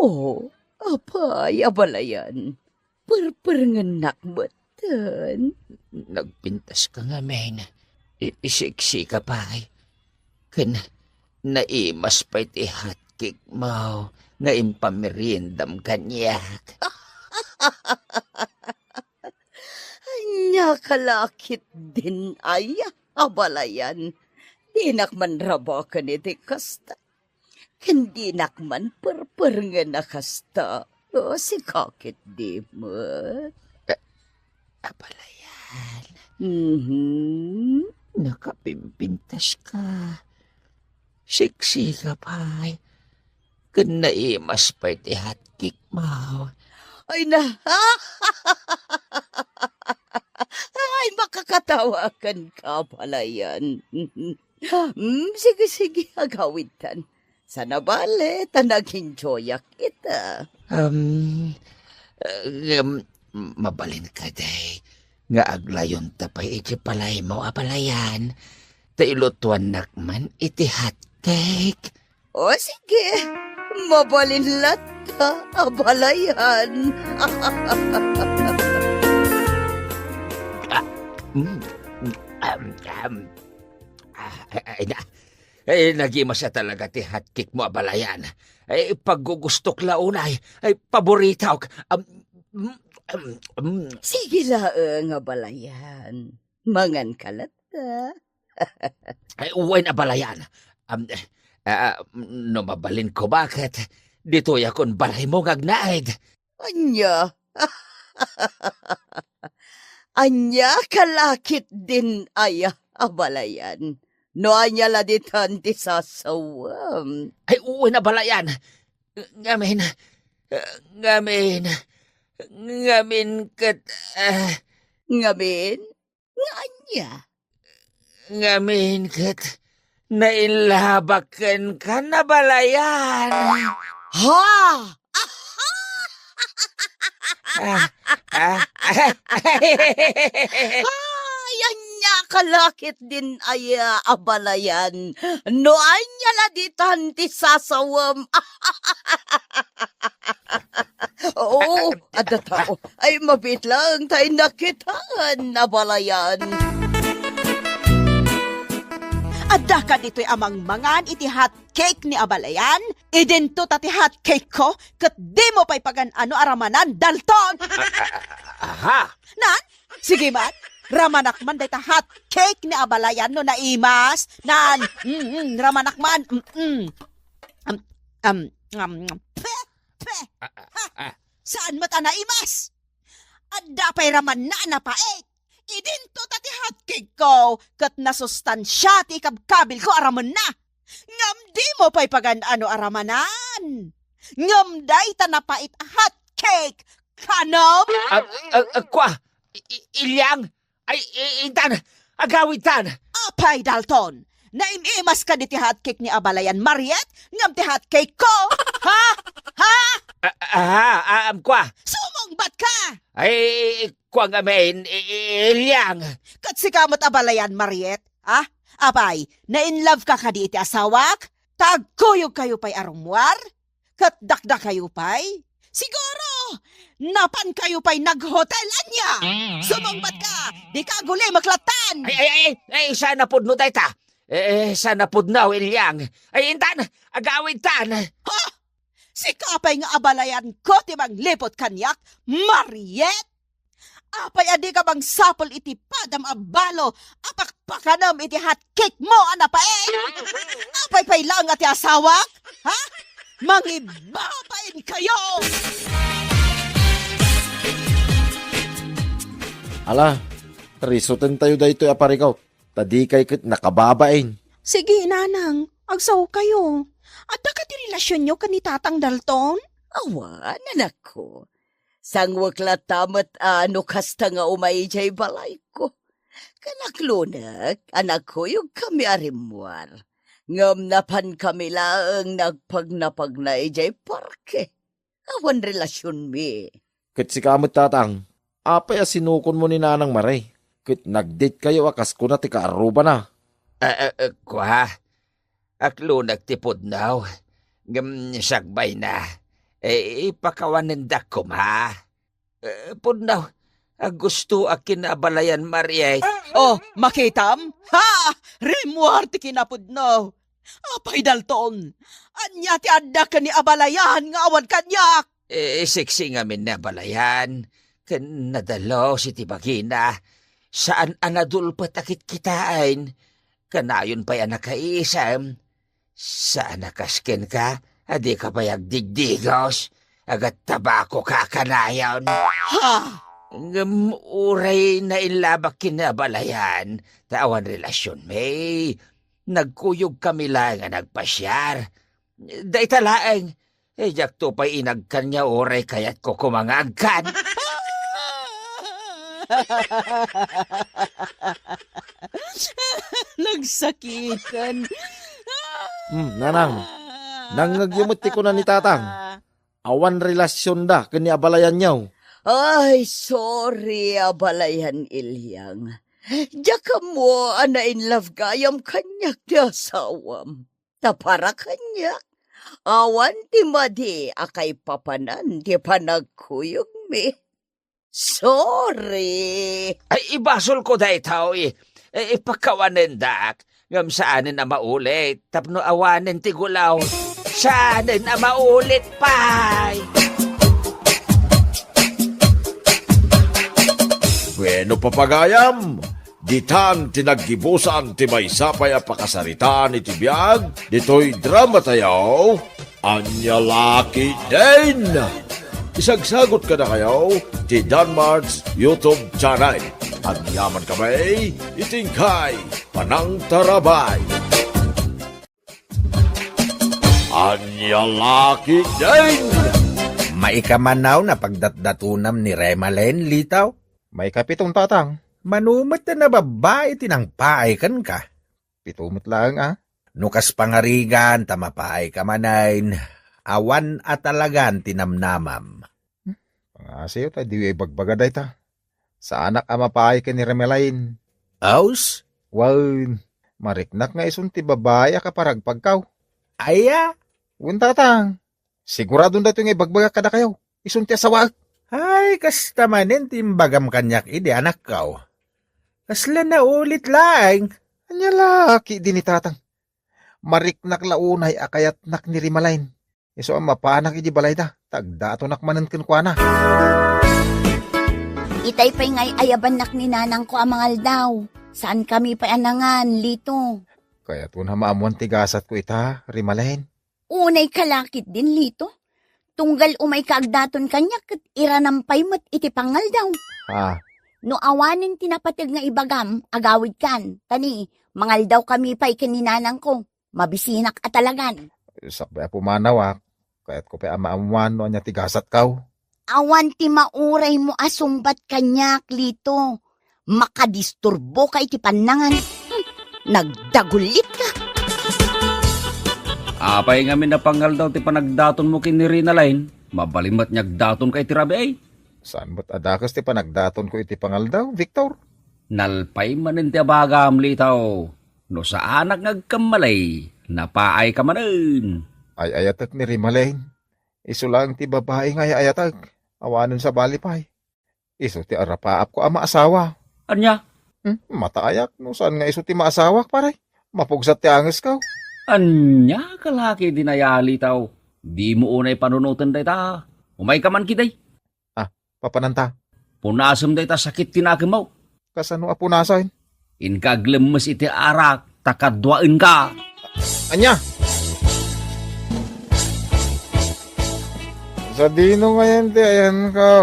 O, apay, abalayan. Perperengennak metten. Nagpintaska ngamin. I-, isiksika pay. Ken naimas pay ti hotcakemo nga impameriendam kaniak. Ania ka la ketdin aya, abalayan? Dinak man rabaken iti kasta. Ken dinak man perperengen a kasta. O, sika ketdi met. Eh, abalayan. Mhm. Nakapimpintaska. Siksika pay. ken naimas pay ti hotcake mo. Ay na, ay, makakatawa ka, abalayan. Mm, sige, sige, agawidtan. Saan a bale, ta nag-enjoyak ita. Um, uh, um, mabalin kadi nga aglayonta pay iti balaymo, abalayan. Ta ilutuannak man iti hotcake. O sige, mabalin latta, abalayan. Ah, mm, mm, am, am. Ah, ay, ay, na. Eh, nagimasa talaga ti hotcake mo, abalayan. Eh, paggugustok la unay. Ay, paboritok. Am, mm, am, mm. Sige laeng, abalayan. Mangan ka latta. Ay, wen, abalayan. Am, eh, ah, no mabalin ko, baket ditoy akon balaymo nga agnaed. Ania? Ania ka la ketdin aya, abalayan? No ania la ditan ti sasawem? Ay, wen, abalayan. Ngamin, ngamin, ngamin ket, ah, Ngamin? Nga ania? Ngamin ket nainlabak kenka, abalayan. Ha? Ah, ah. Ay, ania ka la ketdin aya, abalayan? No ania la ditan ti sasawem? Oo, adda tao. Ay, mabiit laeng ta innak itan, abalayan. Adda ka ditoy a mangmangan iti hot cake ni abalayan? Idinto ta ti hot cake ko, ket dimo pay pagan-ano a ramanan, Dalton! Ah, ah, ah, aha? Nan? Sige man, ramanak man dayta hot cake ni abalayan no naimas. Nan, mm, mm, ramanak man. Mm, mm. Am, am, am, am. Pe, pe. Ah, ah, Ha? ah. Saan met a naimas? Adda pay ramanan a napait. Idinto ta ti hot cake ko, ket nasustansia ti ikabkabil ko a ramenna. Ngem dimo pay pagan-ano a ramanan. Ngem dayta napait a hot cake, kanem? Ah, ah, ah, kua, I-, I-, Ilyang, ay, i-, intan, agawidtan. Apay, Dalton, naim-imas ka diti hot cake ni abalayan Mariet, ngem ti hot cake ko? Ha? Ha? Ah, ah, ah, am, kua. Sumungbat ka! Ay, kua ngamin, I-, I-, Ilyang. Ket sika met abalayan Mariet, ha? Apay, na-in love ka kadi iti asawak? Ta agkuyog kayo pay a rummuar? Ket dakdakayo pay? Siguro, napan kayo pay naghotel, ania? Sumungbat ka! Dika agulimek lattan! Ay, ay, ay, ay, saan a pudno dayta? Eh, eh, saan a pudno, Ilyang? Ay, intan, agawidtan! Ha? Sika pay nga abalayan ko ti mangliput kaniak, Mariet? Apay a dika mangsapul iti padam a balo a pakpakanem iti hot cake mo a napait? Apay pay laeng a ti asawak? Ha? Mangibabain kayo! Ala, risuten tayo daytoy a parikaw, ta dikay ket nakababain. Sige, nanang, agsaokayo. Adda kadi relasionyo ken ni Tatang Dalton? Awan, anakko. Sangwek latta met a no kasta nga umay idiay balayko. Ken aklonek a nagkuyogkami a rimmuar. Ngem napankami laeng nagpagnapagna idiay parke. Awan relasionmi. Ket sika met, Tatang, apay a sinukonmo ni Nanang Mare? Ket nag-date kayo a kas kuna ti kaarrubana. Ah, ah, ah, kua, aklonek ti pudno. Ngem sakbayna, eh, ipakawanendak koma. Eh, pudno, agustoak ken ni abalayan Mariet. Oh, makitam? Ha! Rimmuar ti kinapudno. Apay, Dalton, ania ti adda ken ni abalayan nga awan kaniak? Eh, seksi ngamin ni abalayan, ken nadalus iti bagina. Saan a nadulpet a kitkitaen. Kanayon pay a nakaisem. Saan a kas kenka, a dika pay agdigdigos, agattabako ka kanayon. Ha? Ngem uray nailabak ken ni abalayan, ta awan relasionmi. Nagkuyogkami laeng a nagpasiar. Dayta laeng, Eh, diakto pay inagkan nga uray kayatko koma nga agkan. Nagsakitan. Hmm, nanang, nangngegyo met ti kuna ni tatang. Awan relasionda ken ni abalayanyo. Ay, sorry, abalayan Ilyang. Diak ammo a na-in love gayam kaniak ti asawam. Ta para kaniak, awan ti madi a kaipapanan ti panagkuyogmi. Sorry. Ay, ibasolko daytoy. Eh, ipakawanendak. Ngem saanen a maulit tapno awanen ti gulaw. Saanen a maulit pay. Bueno, papagayam, ditan ti naggibusan ti maysa pay a pakasaritaan iti biag ditoy dramatayo. Ania la ketdin? Isagsagot kadakayo ti Danmart's YouTube channel. Agyaman kami iti inkay panangtarabay. Ania la ketdin? Maikamanaw na pagdatdatonam ni Remalen, Litaw? Maikapiton, tatang. Mano met a nababbai ti nangpaay kenka? Pito met laeng a. No kas pangarigan ta mapaay ka manen, awan a talagan ti namnamam. Pangasiw ta diyo ibagbaga dayta. Saanak a mapaay ken ni Remelain. Aus? Wen, mariknak nga isun ti babai a kaparagpagkaw. Aya? Wen, tatang. Siguradon daytoy nga ibagbagak kadakayo. Isun ti asawaek. Ay, kasta manen ti imbagam kaniak idi, anakko. Kasla naulit laeng. Ania la ketdi ni tatang? Mariknak la unay a kayatnak ni Rimalain. Isu a mapanak idi balayda, ta agdatonak manen kenkuana. Itay pay nga ay-ayabannak ni nanangko a mangaldaw. Saankami pay a nangan, Lito. Kayatko a maammoan ti gasatko ita, Rimalain. Unay ka la ketdin, Lito. Tunggal umayka agdaton kaniak ket iranam pay met iti pangaldaw. Ah. No awanen ti napateg nga ibagam, agawidkan. Ta ni, mangaldawkami pay ken ni nanangko. Mabisinak a talagan. Sakbay a pumanawak, kayatko pay a maammoan no ania ti gasatko. Awan ti mauraymo a sungbat kaniak, Lito. Makadisturboka iti pannangan. Hmm, nagdagulitka. Apay ngamin a pangaldaw ti panagdatonmo ken ni Rimalain? Mabalin met nga agdatonka iti rabii. Saan met a dakes ti panagdatonko iti pangaldaw, Victor? Nalpay manen ti abagam, Litaw. No saanak nga agkammalay, napaayka manen. Ay-ayatek ni Rimalain. Isu laeng ti babai nga ay-ayatek. Awanen sabali pay. Isu ti arapaapko a maasawa. Ania? Hmm, mataayak no saan nga isu ti maasawak, pare. Mapugsat ti angesko. Ania ka la ketdin aya, Litaw? Dimo unay panunoten dayta. Umayka man ketdi. Ah, papananta? Punasem dayta sakit ti nakemmo. Kasano a punasen? Inka aglemmes iti arak, ta kaduaenka. Ania? Sadino ngayen ti ayanko,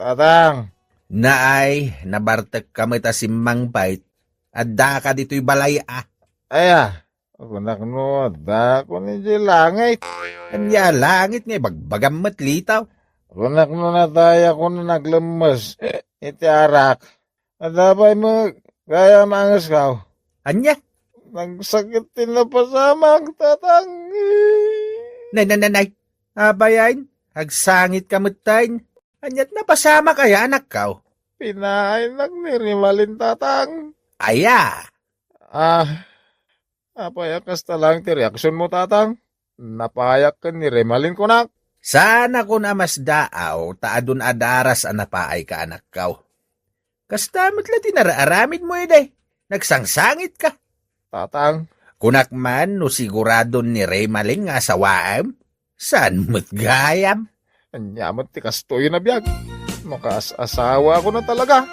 Tatang? Naay, nabartekka met a simmangpet. Addaka ditoy balay a. Aya, kunak no addakon idiay langit. Ania langit nga ibagbagam met, Litaw? Kunak no natayakon a naglemmes iti arak. Adda pay met gayam angesko. Ania? Nagsakit ti napasamak, Tatang. Nay, nay, nay, nay. Abayan, agsangitka metten. Aniat napasamak aya, anakko? Pinaaynak ni Rimalin, Tatang. Aya? Ah, apay a kasta laeng ti reaksionmo, Tatang? Napaayak ken ni Rimalin, kunak. Saanakon a masdaaw ta adun a daras a napaayka, anakko. Kasta met la ti nararamidmo idi. Nagsangsangitka. Tatang. Kunak man no siguradon ni Rimalin nga asawaem? Saan met gayam? Ania met ti kastoy a biag? Makaas-asawakon a talaga.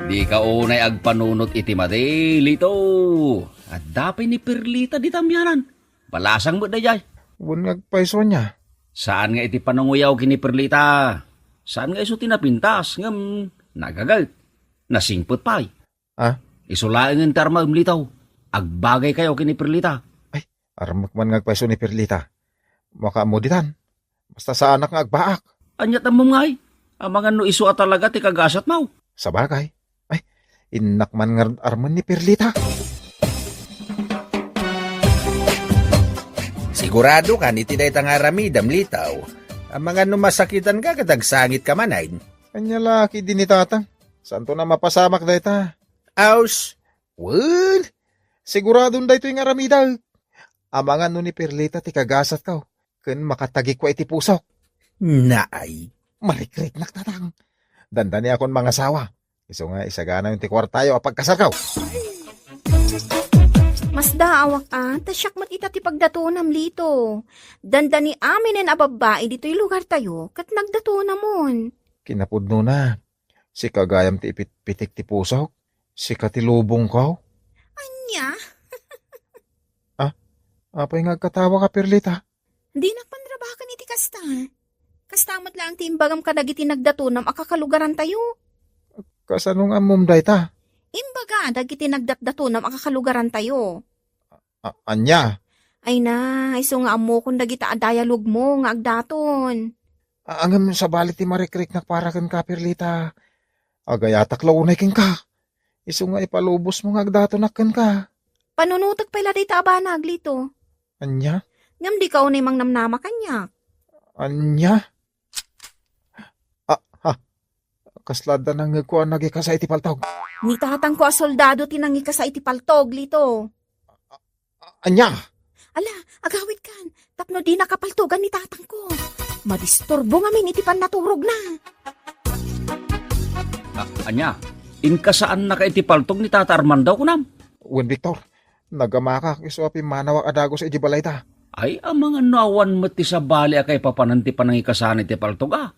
Dika unay agpanunot iti madi, Lito. Adda pay ni Perlita dita amianan. Balasang met daydiay. Wen nga agpayso ania? Saan nga iti pananguyaw ken ni Perlita. Saan nga isu ti napintas, ngem nagaget. Nasingpet pay. Ah? Isu laengen ti armaem, Lito. Agbagaykayo ken ni Perlita. Ay, Armek man nga agpayso ni Perlita. Makaammo ditan. Basta saanak nga agbaak. Ania ti ammom ngay? Amangan no isu a talaga ti kagasatmo. Sabagay. Ay, innak man nga armen ni Perlita. Sigurado kan iti dayta nga aramidem, Litaw. Amangan no masakitan ka ket agsangit ka manen. Ania la ketdi ni Tatang. Saanto a mapasamak dayta. Aus, wen, siguradon daytoy nga aramidek. Amangan no ni Perlita ti kagasatko ken makatagikko iti pusok. Naay. Marikriknak, Tatang. Dandaniakon mangasawa. Isu nga isaganayon ti kuartayo a pagkasarko. Masdaawak a, ta siak met ita ti pagdatonam, Lito. Dandani aminen a babbai ditoy lugartayo, ket nagdatonamon. Kinapudnona, sika gayam ti ipitpitik ti pusok, sika ti lubongko. Ania? Ah, apay nga agkatawaka, Perlita? Dinak panrabaken iti kasta. Kasta met laeng ti imbagam kadagiti nagdatonam a kakalugarantayo. Kasano nga ammom dayta? Imbaga dagiti nagdatdatonam a kakalugarantayo. A-, ania? Ay na, isu nga ammokon dagita a dialogmo nga agdaton. A-, ngem sabali ti marikriknak para kenka, Perlita. Agayatak la unay kenka. Isu nga ipalubosmo nga agdatonak kenka. Panunotek pay la dayta a banag, Lito. Ania? Ngem dika unay mangnamnama kaniak. Ania? Ah, ha. Kasla adda nangngegko a nagikasa iti paltog. Ni tatangko a soldado ti nangikasa iti paltog, Lito. Ania? Ala, agawidkan, tapno dinaka paltogan ni tatangko. Madisturbo ngamin iti pannaturogna. A-, ania? Inkasaannaka iti paltog ni Tata Armando, kunam? Wen, Victor. Nagamakak isu a pimmanawak a dagus idiay balayda. Ay, amangan no awan met ti sabali a kaipapanan ti panangikasana iti paltog a.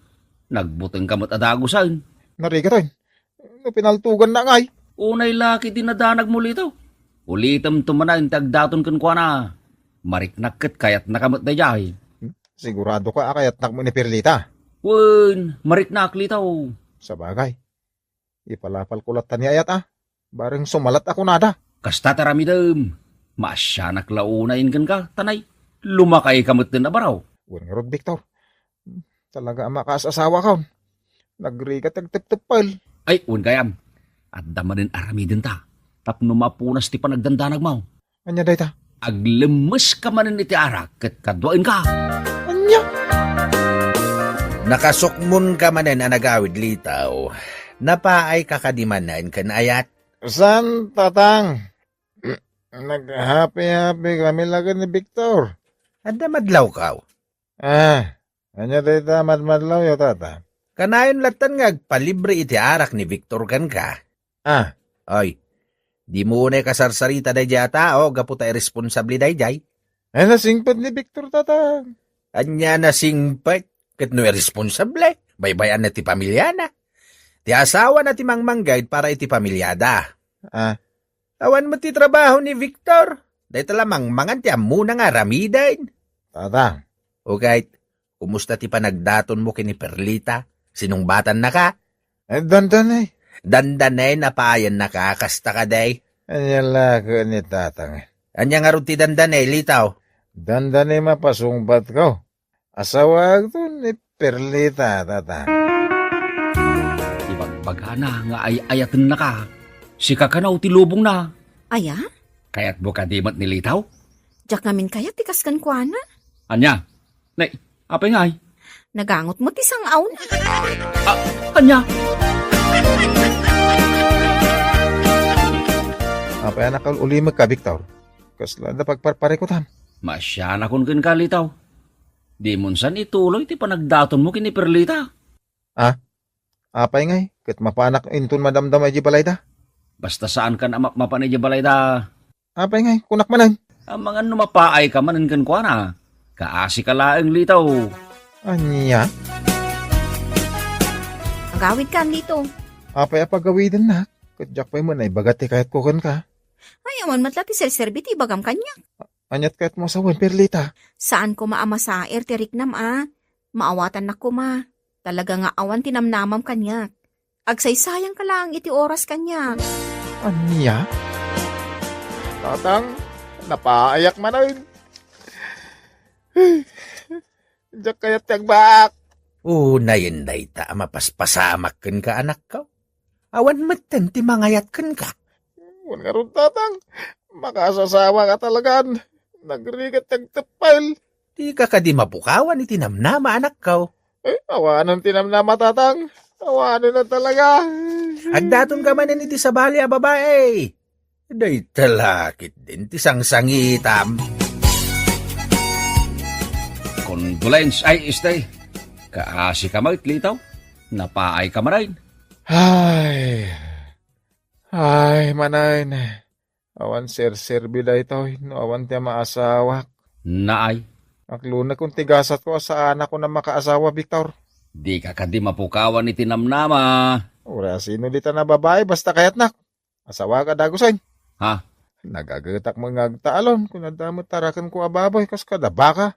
Nagbutengka met a dagusen. Narigat, oy. No pinaltoganna ngay. Unay la ket ti nadanagmo, Lito. Ulitemto manen ti agdaton kenkuana. Mariknak ket kayatnaka met daydiay. Siguradoka a kayatnak met ni Perlita? Wen, mariknak, Lito. Sabagay. Ipalapalko latta ni ayat a. Bareng sumalat a kunada. Kasta ti aramidem. Maasianak la unayen kenka, ta nay, lumakayka metten a baro. Wen ngarud, Victor. Talaga a makaas-asawakon. Nagrigat ti agtepteppel. Ay, wen gayam. Adda manen aramidenta. Tapno mapunas ti panagdandanagmo. Ania dayta? Aglemmeska manen iti arak ket kaduaenka. Ania? Nakasukmonka manen a nagawid, Lito. Napaayka kadi manen ken ayat? Saan, Tatang. Naghapi-hapi kami la ken ni Victor. Adda madlawkaw? Ah, ania dayta madmadlawyo, Tata? Kanayon lattan nga agpalibre iti arak ni Victor kenka. Ah. Oy, dimo unay kasarsarita daydiay a tao gapu ta irresponsable daydiay. Ay, nasingpet ni Victor, Tata. Ania nasingpet? Ket no irresponsable, baybay-anna ti pamiliana. Ti asawana ti mangmanggayad para iti pamiliada. Ah. Awan met ti trabaho ni Victor. Dayta la mangmangan ti ammona nga aramiden. Tata. Uket, kumusta ti panagdatonmo ken ni Perlita? Sinungbatannaka? Eh, dandanay. Dandanay, napaayannaka, kasta kadi? Ania la ket ni Tatang. Ania ngarud ti dandanay, Lito? Dandanay, mapasungbatko. Asawaakto ni Perlita, Tata. Ibagbagana nga ay-ayatennaka. Sika kano ti lubongna. Aya? Kayatmo kadi met ni Lito? Diak ngamin kayat ti kas kenkuana. Ania? Nay, apay ngay? Nagangot met ti sang-awna. Ah, ania? Apay a nakaul-ulimekka, Victor? Kasla adda pagparparikutam? Maasianakon kenka, Lito. Dimon san ituloy ti panagdatonmo ken ni Perlita. Ah? Apay ngay, ket mapanak inton madamdama idiay balayda? Basta saankan a mapmapan idiay balayda. Apay ngay, kunak manen. Amangan no mapaayka manen kenkuana. Kaasika laeng, Lito. Ania? Agawidkan, Lito. Apay a pagawidennak? Ket diak pay met naibaga ti kayatko kenka. Ay, awan met la ti serserbi ti ibagam kaniak. Aniat kayatmo a sawen, Perlita? Saan koma a masaer ti riknam a. Maawatannak koma. Talaga nga awan ti namnamam kaniak. Agsaysayangka laeng iti oras kaniak. Ania? Tatang, napaayak manen. Diak kayat ti agbaak. Unayen dayta a mapaspasamak kenka, anakko. Awan metten ti mangayat kenka. Wen ngarud, Tatang, makaasasawa ka talagan. Nagrigat ti agteppel. Dika kadi mapukawan iti namnama, anakko. Eh, awanen ti namnama, Tatang. Awanen na talaga. Agdaton ka manen iti sabali a babae. Dayta la ketdin ti sangsangitam. Condolence, ay, este. Kaasi ka met, Lito. Napaay ka manen. Ay. Ay, manen. Awan serserbi daytoy no awan ti maasawak. Naay. Aklonekon ti gasatko a saanak a makaasawa, Victor. Dika kadi mapukawan iti namnama. Uray sino dita a babae, basta kayatnak. Asawaak a dagusen. Ha? Nagagetak met nga agtaalon, kun adda met tarakenko a baboy, kas kada baka.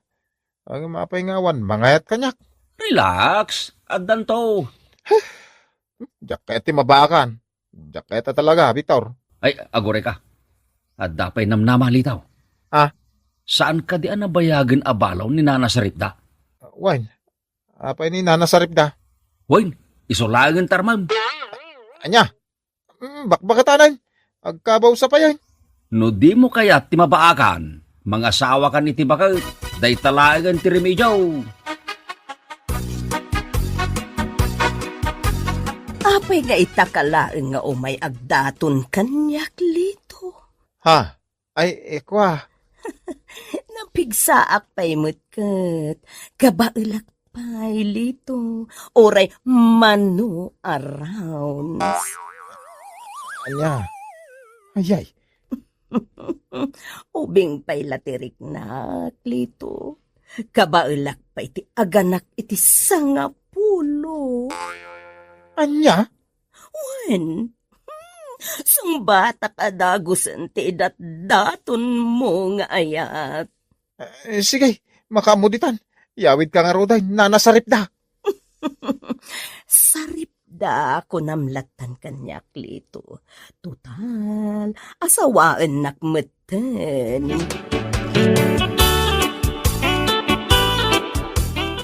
Ngem apay nga awan mangayat kaniak? Relax, addanto. Diak kayat ti mabaakan. Diak kayat a talaga, Victor. Ay, aguray ka. Adda pay namnama, Lito. Ah? Saan kadi a nabayagen a balaw ni Nana Saripda? Wen, apay ni Nana Saripda? Wen, isu laengen ti armem. Ania? Mm, bakbakatanan. Agkabaw sa payan. No dimo kayat ti mabaakan, mangasawakan iti baket. Dayta laengen ti remedio. Apay nga ita ka laeng nga umay agdaton kaniak, Lito? Ha? Ay, eh, kua. Napigsaak pay met ket. Kabaelak pay, Lito. Uray mano a rounds. Ania? Ayay. Ubing pay la ti riknak, Lito. Kabaelak pay ti aganak iti sangapulo. Ania? Wen, hmm, sungbatak a dagusen ti idatdatonmo nga ayat. Eh, sige, makaammo ditan. Yawidka ngaruden, Nana Saripda. Saripda, kunam lattan kaniak, Lito. Total, asawaennak metten.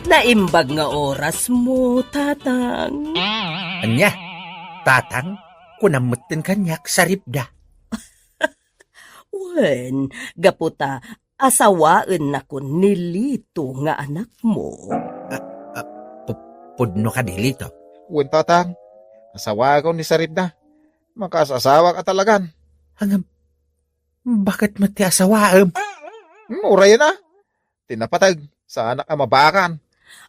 Naimbag nga orasmo, Tatang. Ania? Tatang, kunam metten kaniak, Saripda. Wen, gapu ta asawaennakon ni Lito nga anakmo. Ah, ah, pu-, pudno kadi, Lito? Wen, Tatang. Asawaakon ni Saripda. Makaasasawaak a talagan. Ngem, bakit met ti asawaem? Hmm, urayen a. Ti napateg, saanak a mabaakan.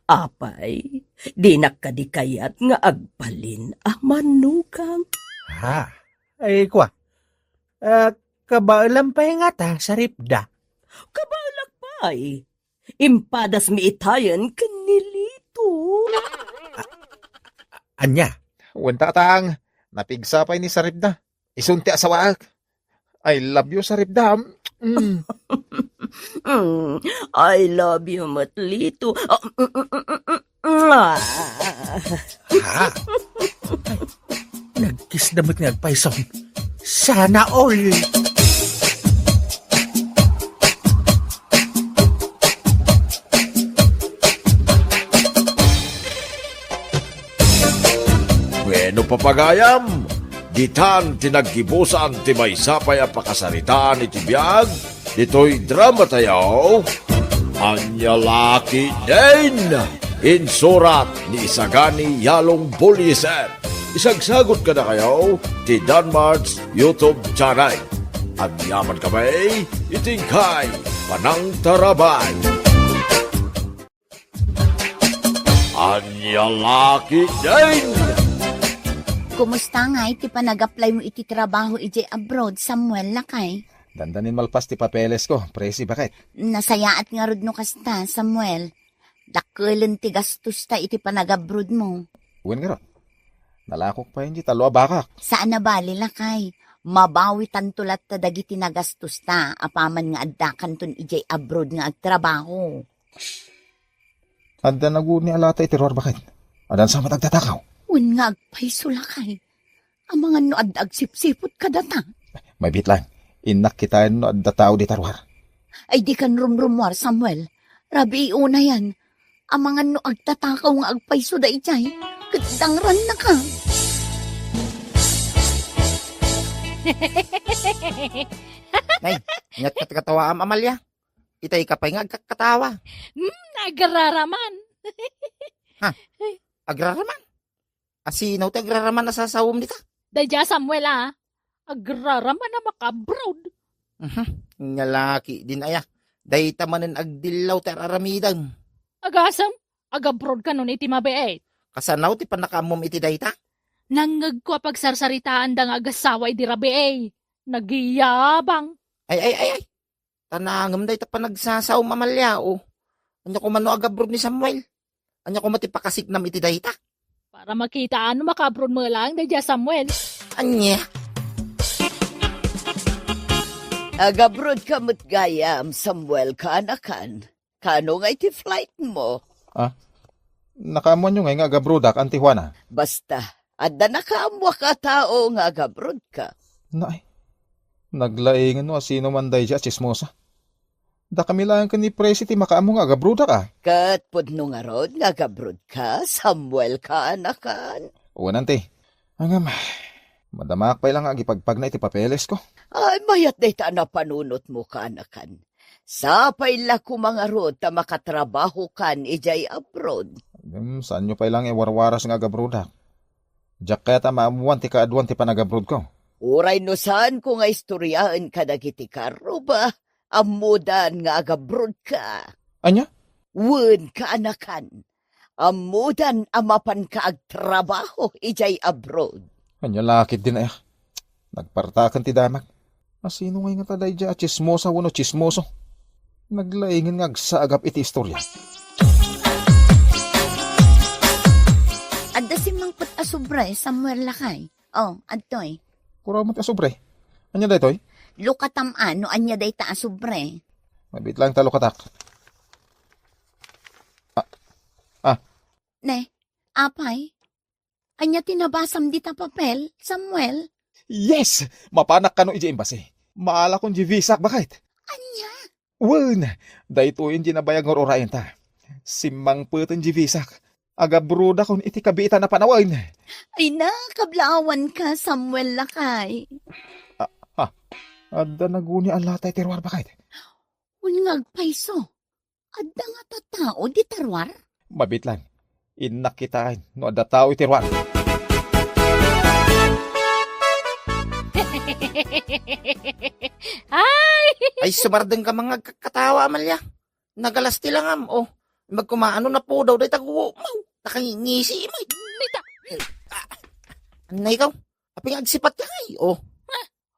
Apay, dinak kadi kayat nga agbalin a manugang? Ha? Ay, kua. Ah, kabaelam pay ngata, Saripda? Kabaelak pay. Impadasmi itayen ken ni Lito. Ania? Wen, Tatang, napigsa pay ni Saripda. Isun ti asawaek. I love you, Saripda. Mm. Mm, I love you met, Lito. Ah, mm, mm, mm, mm, mm, ah. Ha? Nagkisda met nga agpayson. Sana all. Bueno, papagayam, ditan ti naggibusan ti maysa pay a pakasaritaan iti biag ditoy drama tayo. Ania la ketdin, insurat ni Isagani Yalong Buliser. Isagsagut kadakayo ti Danmart's YouTube channel. Agyaman kami iti inkay panangtarabay. Ania la ketdin? Kumusta ngay ti panag-apply mo iti trabaho idiay abroad, Samuel, lakay? Dandanin malpas ti papeles ko, Presi, baket. Nasayaat ngarud no kasta, Samuel. Dakkelen ti gastosta iti panag-abroad mo. Wen ngarud. Nalakok pay iti tallo a bakak. Saan a bali, lakay. Mabawitanto latta dagiti nagastosta apaman nga addakanton idiay abroad nga agtrabaho. Adda naguni a lata iti ruar, baket. Adda sa met agtatakaw. Wen nga agpayso, lakay. Amangan no adda agsipsiput kadata. Mabiit lang. Innak kitaen no adda tao dita ruar. Ay, dikan rumrumuar, Samuel. Rabii unayan, amangan no agtatakaw nga agpayso daydiay, ket dangrannaka. Nay, ania ti katawaam, Amalia? Itay ka pay nga agkakatawa. Hmm, agraraman. Ha? Agraraman? Asino ti agraraman a sasawem dita? Daydiay a Samuel, a. Agraraman a maka-abroad. Mhm. Ania la ketdin aya. Dayta manen agdillaw ti ar-aramidem. Agasem, agabroad kanon iti mabiit. Kasano ti pannakaammom iti dayta? Nangngegko a pagsarsaritaanda nga agassawa idi rabii. Nagyabang. Ay, ay, ay, ay. Ta nangem dayta panagsasawem, Amalia, o. Ania koma no agabroad ni Samuel? Ania koma ti pakasiknam iti dayta? Para makita no maka-abroad met laeng daydiay a Samuel. Ania? Agabroad ka met gayam, Samuel, kaanakan. Kano nga iti flight mo? Ah, nakaammoanyo ngay nga agabroadak, Auntie Juana? Basta, adda nakaammoak a tao nga agabroad ka. Naay, naglaingen no asino man daydiay a tsismosa. Dakami laeng ken ni Presi ti makaammo nga agabroadak, a. Ket pudno ngarud nga agabroad ka, Samuel, kaanakan? Wen, Auntie. Ngem, madamaak pay la nga agipagpagna iti papelesko. Ay, mayat dayta a napanunotmo, kaanakan. Sapay la koma ngarud ta makatrabahokan idiay abroad. Ngem, saanyo pay la nga iwarwaras nga agabroadak. Diak kayat a maammoan ti kaaduan ti panagabroadko. Uray no saanko nga istoriaen kadagiti karruba, ammodan nga agabroad ka. Ania? Wen, kaanakan. Ammodan a mapanka agtrabaho idiay abroad. Ania la ketdin aya? Nagpartaken ti damag. Asino ngay ngata daydiay a tsismosa wenno tsismoso? Naglaingen nga agsaagap iti istoria. Adda simmangpet a sobre, Samuel, lakay. Oh, adtoy. Kuraw met a sobre. Ania daytoy? Lukatam a no ania dayta a sobre. Mabiit laeng ta lukatak. Ah, ah. Ne, apay? Ania ti nabasam dita papel, Samuel? Yes! Mapanak kano idiay embassy. Maalakon diay visak, baket. Ania? Wen, daytoyen diay nabayag nga ur-urayenta. Simmangpeten diay visak. Agabrodakon iti kabiitan a panawen. Ay, nakablaawanka, Samuel, lakay. Ah, ha? Adda naguni a latay ti ruar, baket? Wen nga agpayso. Adda ngata tao dita ruar? Mabiit laeng. Innak kitaen no adda tao iti ruar. Ay! Ay, sumardeng ka nga agkakatawa, Amalia. Nagalas ti langam, oh. Magkumaano napudaw dayta gumaw. Nakangingisi, may. Dita. Anay ikaw. Apay nga agsipat ka, ay, oh.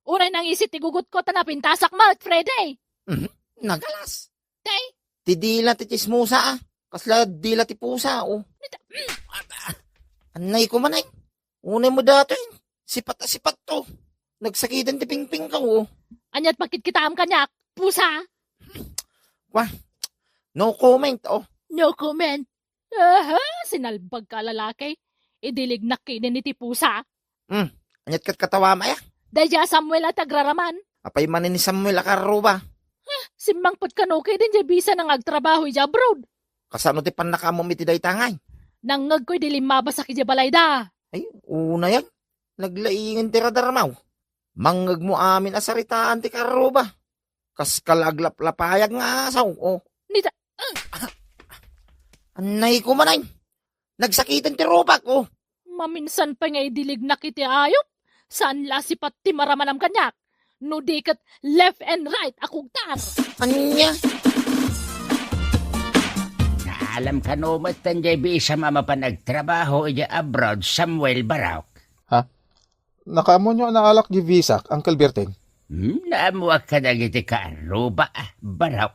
Uray nangisi ti gugutko ta napintasak met, Freddy. Mhm. Nagalas. Tay? Ti dila ti tsismosa, ah. Kasla dila ti pusa, oh. Anay ko man, ay. Unay mo datoy. Sipat a sipat to. Nagsakiten ti pingpingko, oh. Aniat pakitkitaam kaniak, pusa? Kwa, no comment, oh. No comment. Aha, sinalbag ka, lalaki. Idilignak kinin iti pusa. Hmm, aniat ket katawam aya? Daydiay a Samuel a ti agraraman. Apay manen ni Samuel a karruba? Simmangpet kano kidin diay bisa na nga agtrabaho idiay abroad. Kasano ti pannakaammom iti dayta ngay? Nangngegko idi limmabasak idiay balayda. Ay, unayan. Naglaingen ti radarmaw. Mangngegmo amin a saritaan ti karruba. Kas kala aglaplapayag nga asaw, oh. Nita, Anay ko manay. Nagsakiten ti rupak, oh. Maminsan pay nga idilignak iti ayup. Saan la sipat ti maramanam kaniak. No di ket left and right a kugtar. Ania? Naalam kano met diay bisam a mapan agtrabaho idiay abroad, Samuel Barok? Ha? Nakaammoanyo a naalak diay visak, Uncle Berting? Hmm, naammoak kadagiti kaarruba, ah, Barok.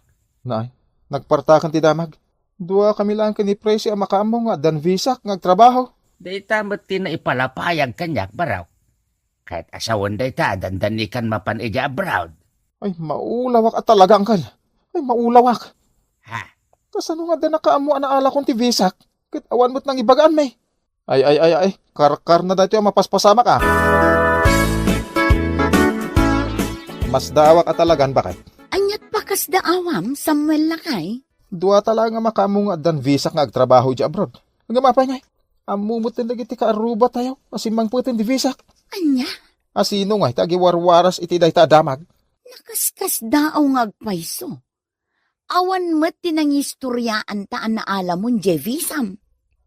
Nay, nagpartaken ti damag. Duakami laeng ken ni Presi a makaammo nga addan visak nga agtrabaho. Dayta met ti naipalapayag kaniak, Barok. Ket asawen dayta a dandanikan mapan idiay abroad. Ay, maulawak a talaga, Uncle. Ay, maulawak. Ha? Kasano nga adda nakaammo a naalakon ti visak? Ket awan met nangibagaanmi. Ay, ay, ay, ay, karkarna daytoy a mapaspasamak, ah. Masdaawak a talagan, baket. Aniat pakasdaawam, Samuel, lakay? Duata laeng a makaammo nga addan visak nga agtrabaho idiay abroad. Ngem apay ngay? Ammo met dagiti kaarrubatayo a simmangpeten ti visak. Ania? Asino ngay ti agiwarwaras iti dayta a damag? Nakaskasdaaw nga agpayso. Awan met ti nangistoriaanta a naalamon idiay visam.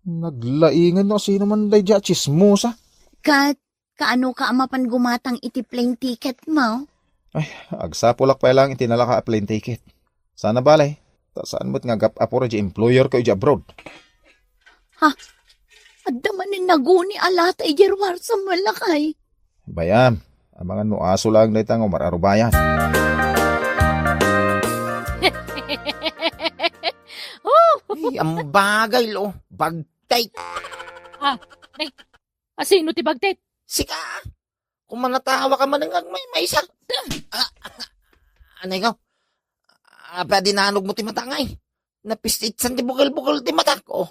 Naglaingan no asino man daydiay a tsismosa. Ket kaano ka a mapan gumatang iti plane ticket mo? Ay, agsapulak pay laeng iti nalaka a plane ticket. Sana bale, ta saan met nga agap-apor idiay employer ko idiay abroad. Ha? Adda manen naguni a lata idiay ruar, Samuel, lakay. Bayam, amangan no aso laeng dayta nga umar-arubayan. Oh! Ay, ang bagay, lo. Bagtit. Ah, ne. Asino ti bagtit? Sika. Kung manatawa ka man nga agmaymaysa. Ah, anay ko. Apa dinanog mo ti mata ngay? Napistitsan ti bugol-bugol ti matak, oh.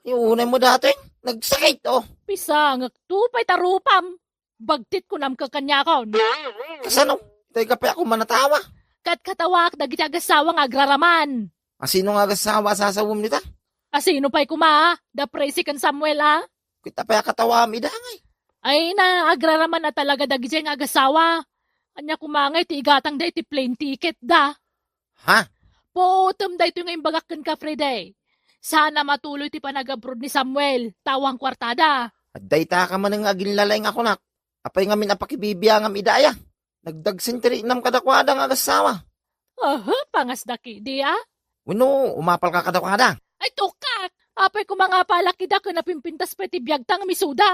Yung unay mo dati, nagsakit, oh. Pisangek, tupay ta rupam. Bagtit kunam ka kaniakon. Kasano? Tay ka pa ako manatawa. Kat katawaak dagiti agasawa nga agraraman. Asino nga agasawa a sasawem dita? Asino pay kuma, da Presi ken Samuel, a? Kita pay a katawaam ida, ngay. Ay na, agraraman a talaga dagiti nga agasawa. Ania kuma ngay ti igatang da iti plane ticket da? Ha? Puotem daytoy nga imbagak kenka, Freddy. Sana matuloy ti panagabroad ni Samuel, ta awan kuartada. Adda ita ka manen nga aginlalay nga kunak. Apay ngamin a pakibibiangam ida aya? Nagdagsen ti riknam kadakuada nga agasawa. Aha, pangas da kidi, a? Wenno, umapal ka kadakuada? Ay, tukak! Apay ko mangapalak ida ken napimpintas pay ti biagta nga misuda.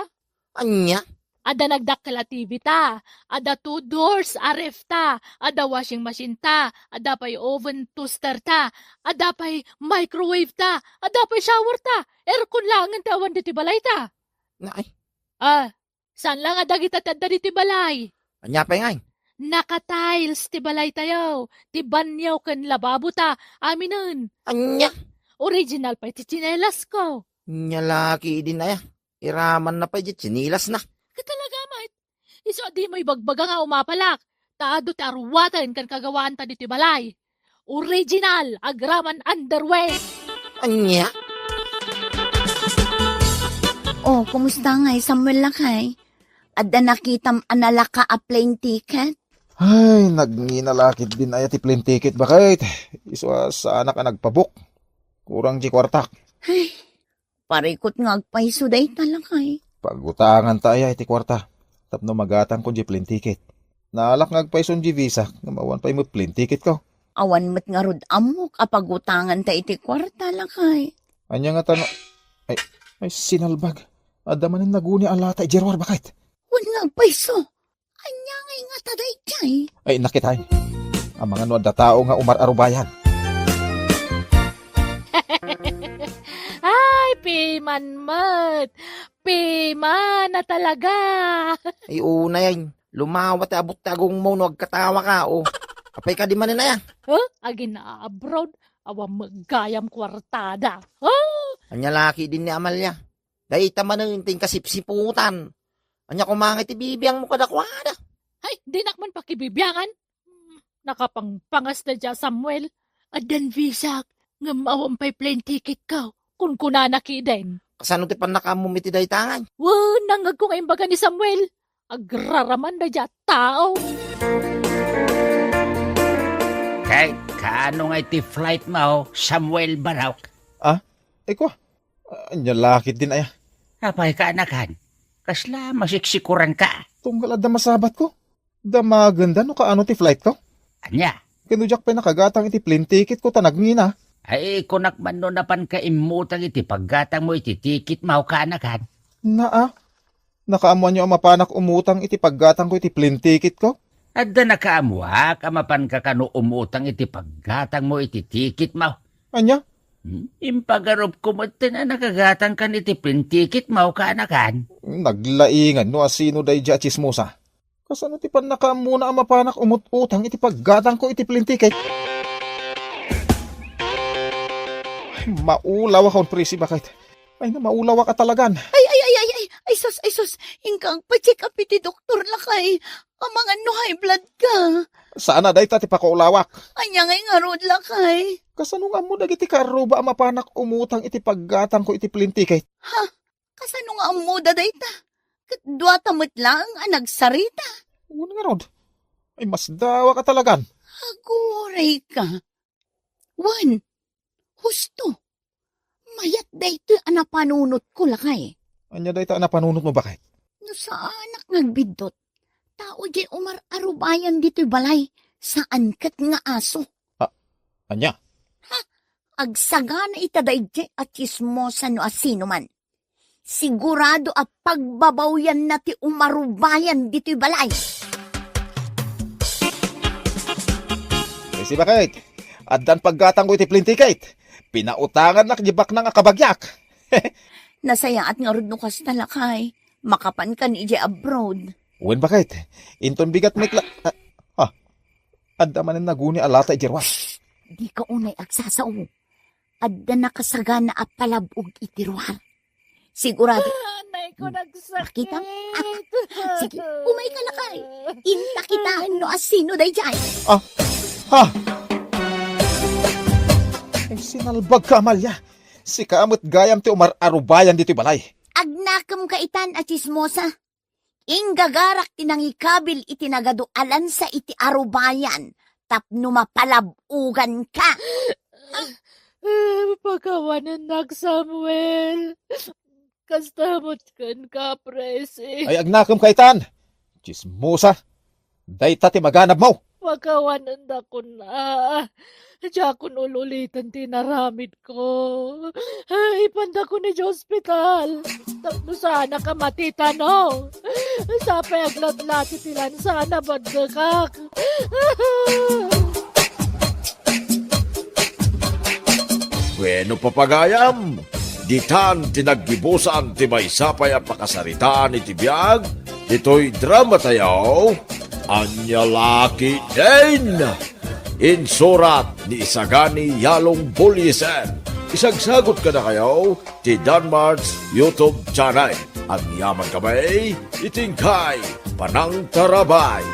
Ania? Adda nagdakkel a T V ta, adda two doors a ref ta, adda washing machine ta, adda pay oven toaster ta, adda pay microwave ta, adda pay shower ta, aircon laengen ti awan ditoy balay ta. Naay. Ah, saan la nga dagita ti adda ditoy balay? Ania pay ngay? Naka-tiles ti balay tayo, ti banyo ken lababo ta, aminen. Ania? Original pay ti tsinelas ko. Ania la kidi aya? Iraman na pay di tsinelas na. Ket talaga met. Isu a dimo ibagbaga nga umapalak, ta adu ti aruaten ken kagawaanta ditoy balay. Original, agraman underwear. Ania? Oh, kumusta ngay, Samuel, lakay? Adda nakitam a nalaka a plane ticket? Ay, nagngina la ketdin aya ti plane ticket, baket. Isu a saanak a nagpabook. Kurang ti kuartak. Ay, parikut nga agpayso dayta, lakay. Pagutanganta aya iti kuarta tapno magatangko diay plane ticket. Naalak nga agpayson diay visa ngem awan pay met plane ticket ko. Awan met ngarud ammok a pagutanganta iti kuarta, lakay. Ania ngata no, ay, ay, sinalbag. Adda manen naguni a lata idiay ruar, baket. Wen nga agpayso. Ania ngay ngata daydiay? Ay, nakitaem. Amangan no adda tao nga umar-arubayan. Ay, piman met. Piman a talaga. Ay, unay, ay. Lumawa ti abut ti agongmo no agkatawa ka, o. Apay kadi manen aya? Huh? Agin-abroad? Awan met gayam kuartada. Huh? Ania la ketdin ni Amalia? Dayta manen ti inkasipsiputan. Ania koma ngay ti bibiangmo kadakuada? Ay, dinak man pakibibiangan. Hmm, nakapangpangas daydiay a Samuel. Addan visak, ngem awan pay plane ticket ko. Kunkunana ketdin. Kasano ti pannakaammom iti dayta ngay? Wen, nangngegko nga imbaga ni Samuel. Agraraman daydiay a tao. Kay, kaano nga iti flight mo, Samuel Barok? Ah? Ay, kua. Ania la ketdin aya? Apay, kaanakan? Kasla masiksikuran ka? Tunggal adda masabat ko. Damagenda no kaano ti flight ko? Ania? Ken no diak pay nakagatang iti plane ticket ko ta nagngina. Ay, kunak man no napanka immutang iti paggatangmo iti ticket mo, kaanakan? Naa, nakaammoanyo a mapanak umutang iti paggatangko iti plane ticket ko? Adda nakaammoak a mapanka kano umutang iti paggatangmo iti ticket mo. Ania? Hmm? Impagarupko metten a nakagatangkan iti plane ticket mo, kaanakan? Naglaingan no asino daydiay a tsismosa. Kasano ti pannakaammona a mapanak umut-utang iti paggatangko iti plane ticket? Ay, maulawakon, Presi, baket. Ay, na, maulawak a talagan. Ay, ay, ay, ay, ay, ay, sus, ay, sus. Inka agpa-check up iti doktor, lakay. Amangan no high blood ka. Saan a dayta ti pakulawak. Ania ngay ngarud, lakay? Kasano nga ammo dagiti kaarruba a mapanak umutang iti paggatangko iti plane ticket? Ha? Kasano nga ammoda dayta? Ket duata met laeng a nagsarita. Wen ngarud. Ay, masdawak a talagan. Aguray ka. Wen, husto. Mayat daytoy a napanunotko, lakay. Ania dayta a napanunotmo, baket? No saanak nga agbiddut, tao diay umar-arubayan ditoy balay, saan ket nga aso. Ah, ania? Ha? Agsagana ita daydiay a tsismosa no asinoman. Sigurado a pagbabawyanna ti umarubayan ditoy balay. Ay, si baket, addan paggatangko iti plane ticket. Pinautangannak di baknang a kabagiak. Nasayaat ngarud no kasta, lakay. Makapankan idiay abroad. Wen, baket. Inton bigat met la-, ah, ah. Adda manen naguni a lata idiay ruar. Dika unay agsasao. Adda nakasagana a palab-og iti ruar. Sigurado. Ah, anay ko, hmm, nagsakit. Makita? Ah, sige, umay ka, lakay. Inta kitaen no asino daydiay. Ah, ha? Ay, sinalbag ka, Amalia. Sika met gayam ti umar-arubayan ditoy balay. Agnakem ka itan a tsismosa. Inggagarak ti nangikabil iti nagadu a lansa iti arubayan tapno mapalab-ogan ka. Ah, pakawanennak, Samuel. Kasta met kenka, Presi. Ay, agnakem ka itan. Tsismosa. Dayta ti maganabmo. Pakawanendakon a. Diakon ul-uliten ti inaramidko. Ipandakon idiay ospital. Tapno saanak a matitano. Sapay aglatlati ti lansa a nabaddekak. Bueno, papagayam, ditan ti naggibusan ti maysa pay a pakasaritaan iti biag ditoy drama tayo, Ania La Ketdin. Insurat ni Isagani Yalong Buliesen. Isagsagut kadakayo ti Danmart's YouTube channel. Agyaman kami iti inkay panangtarabay.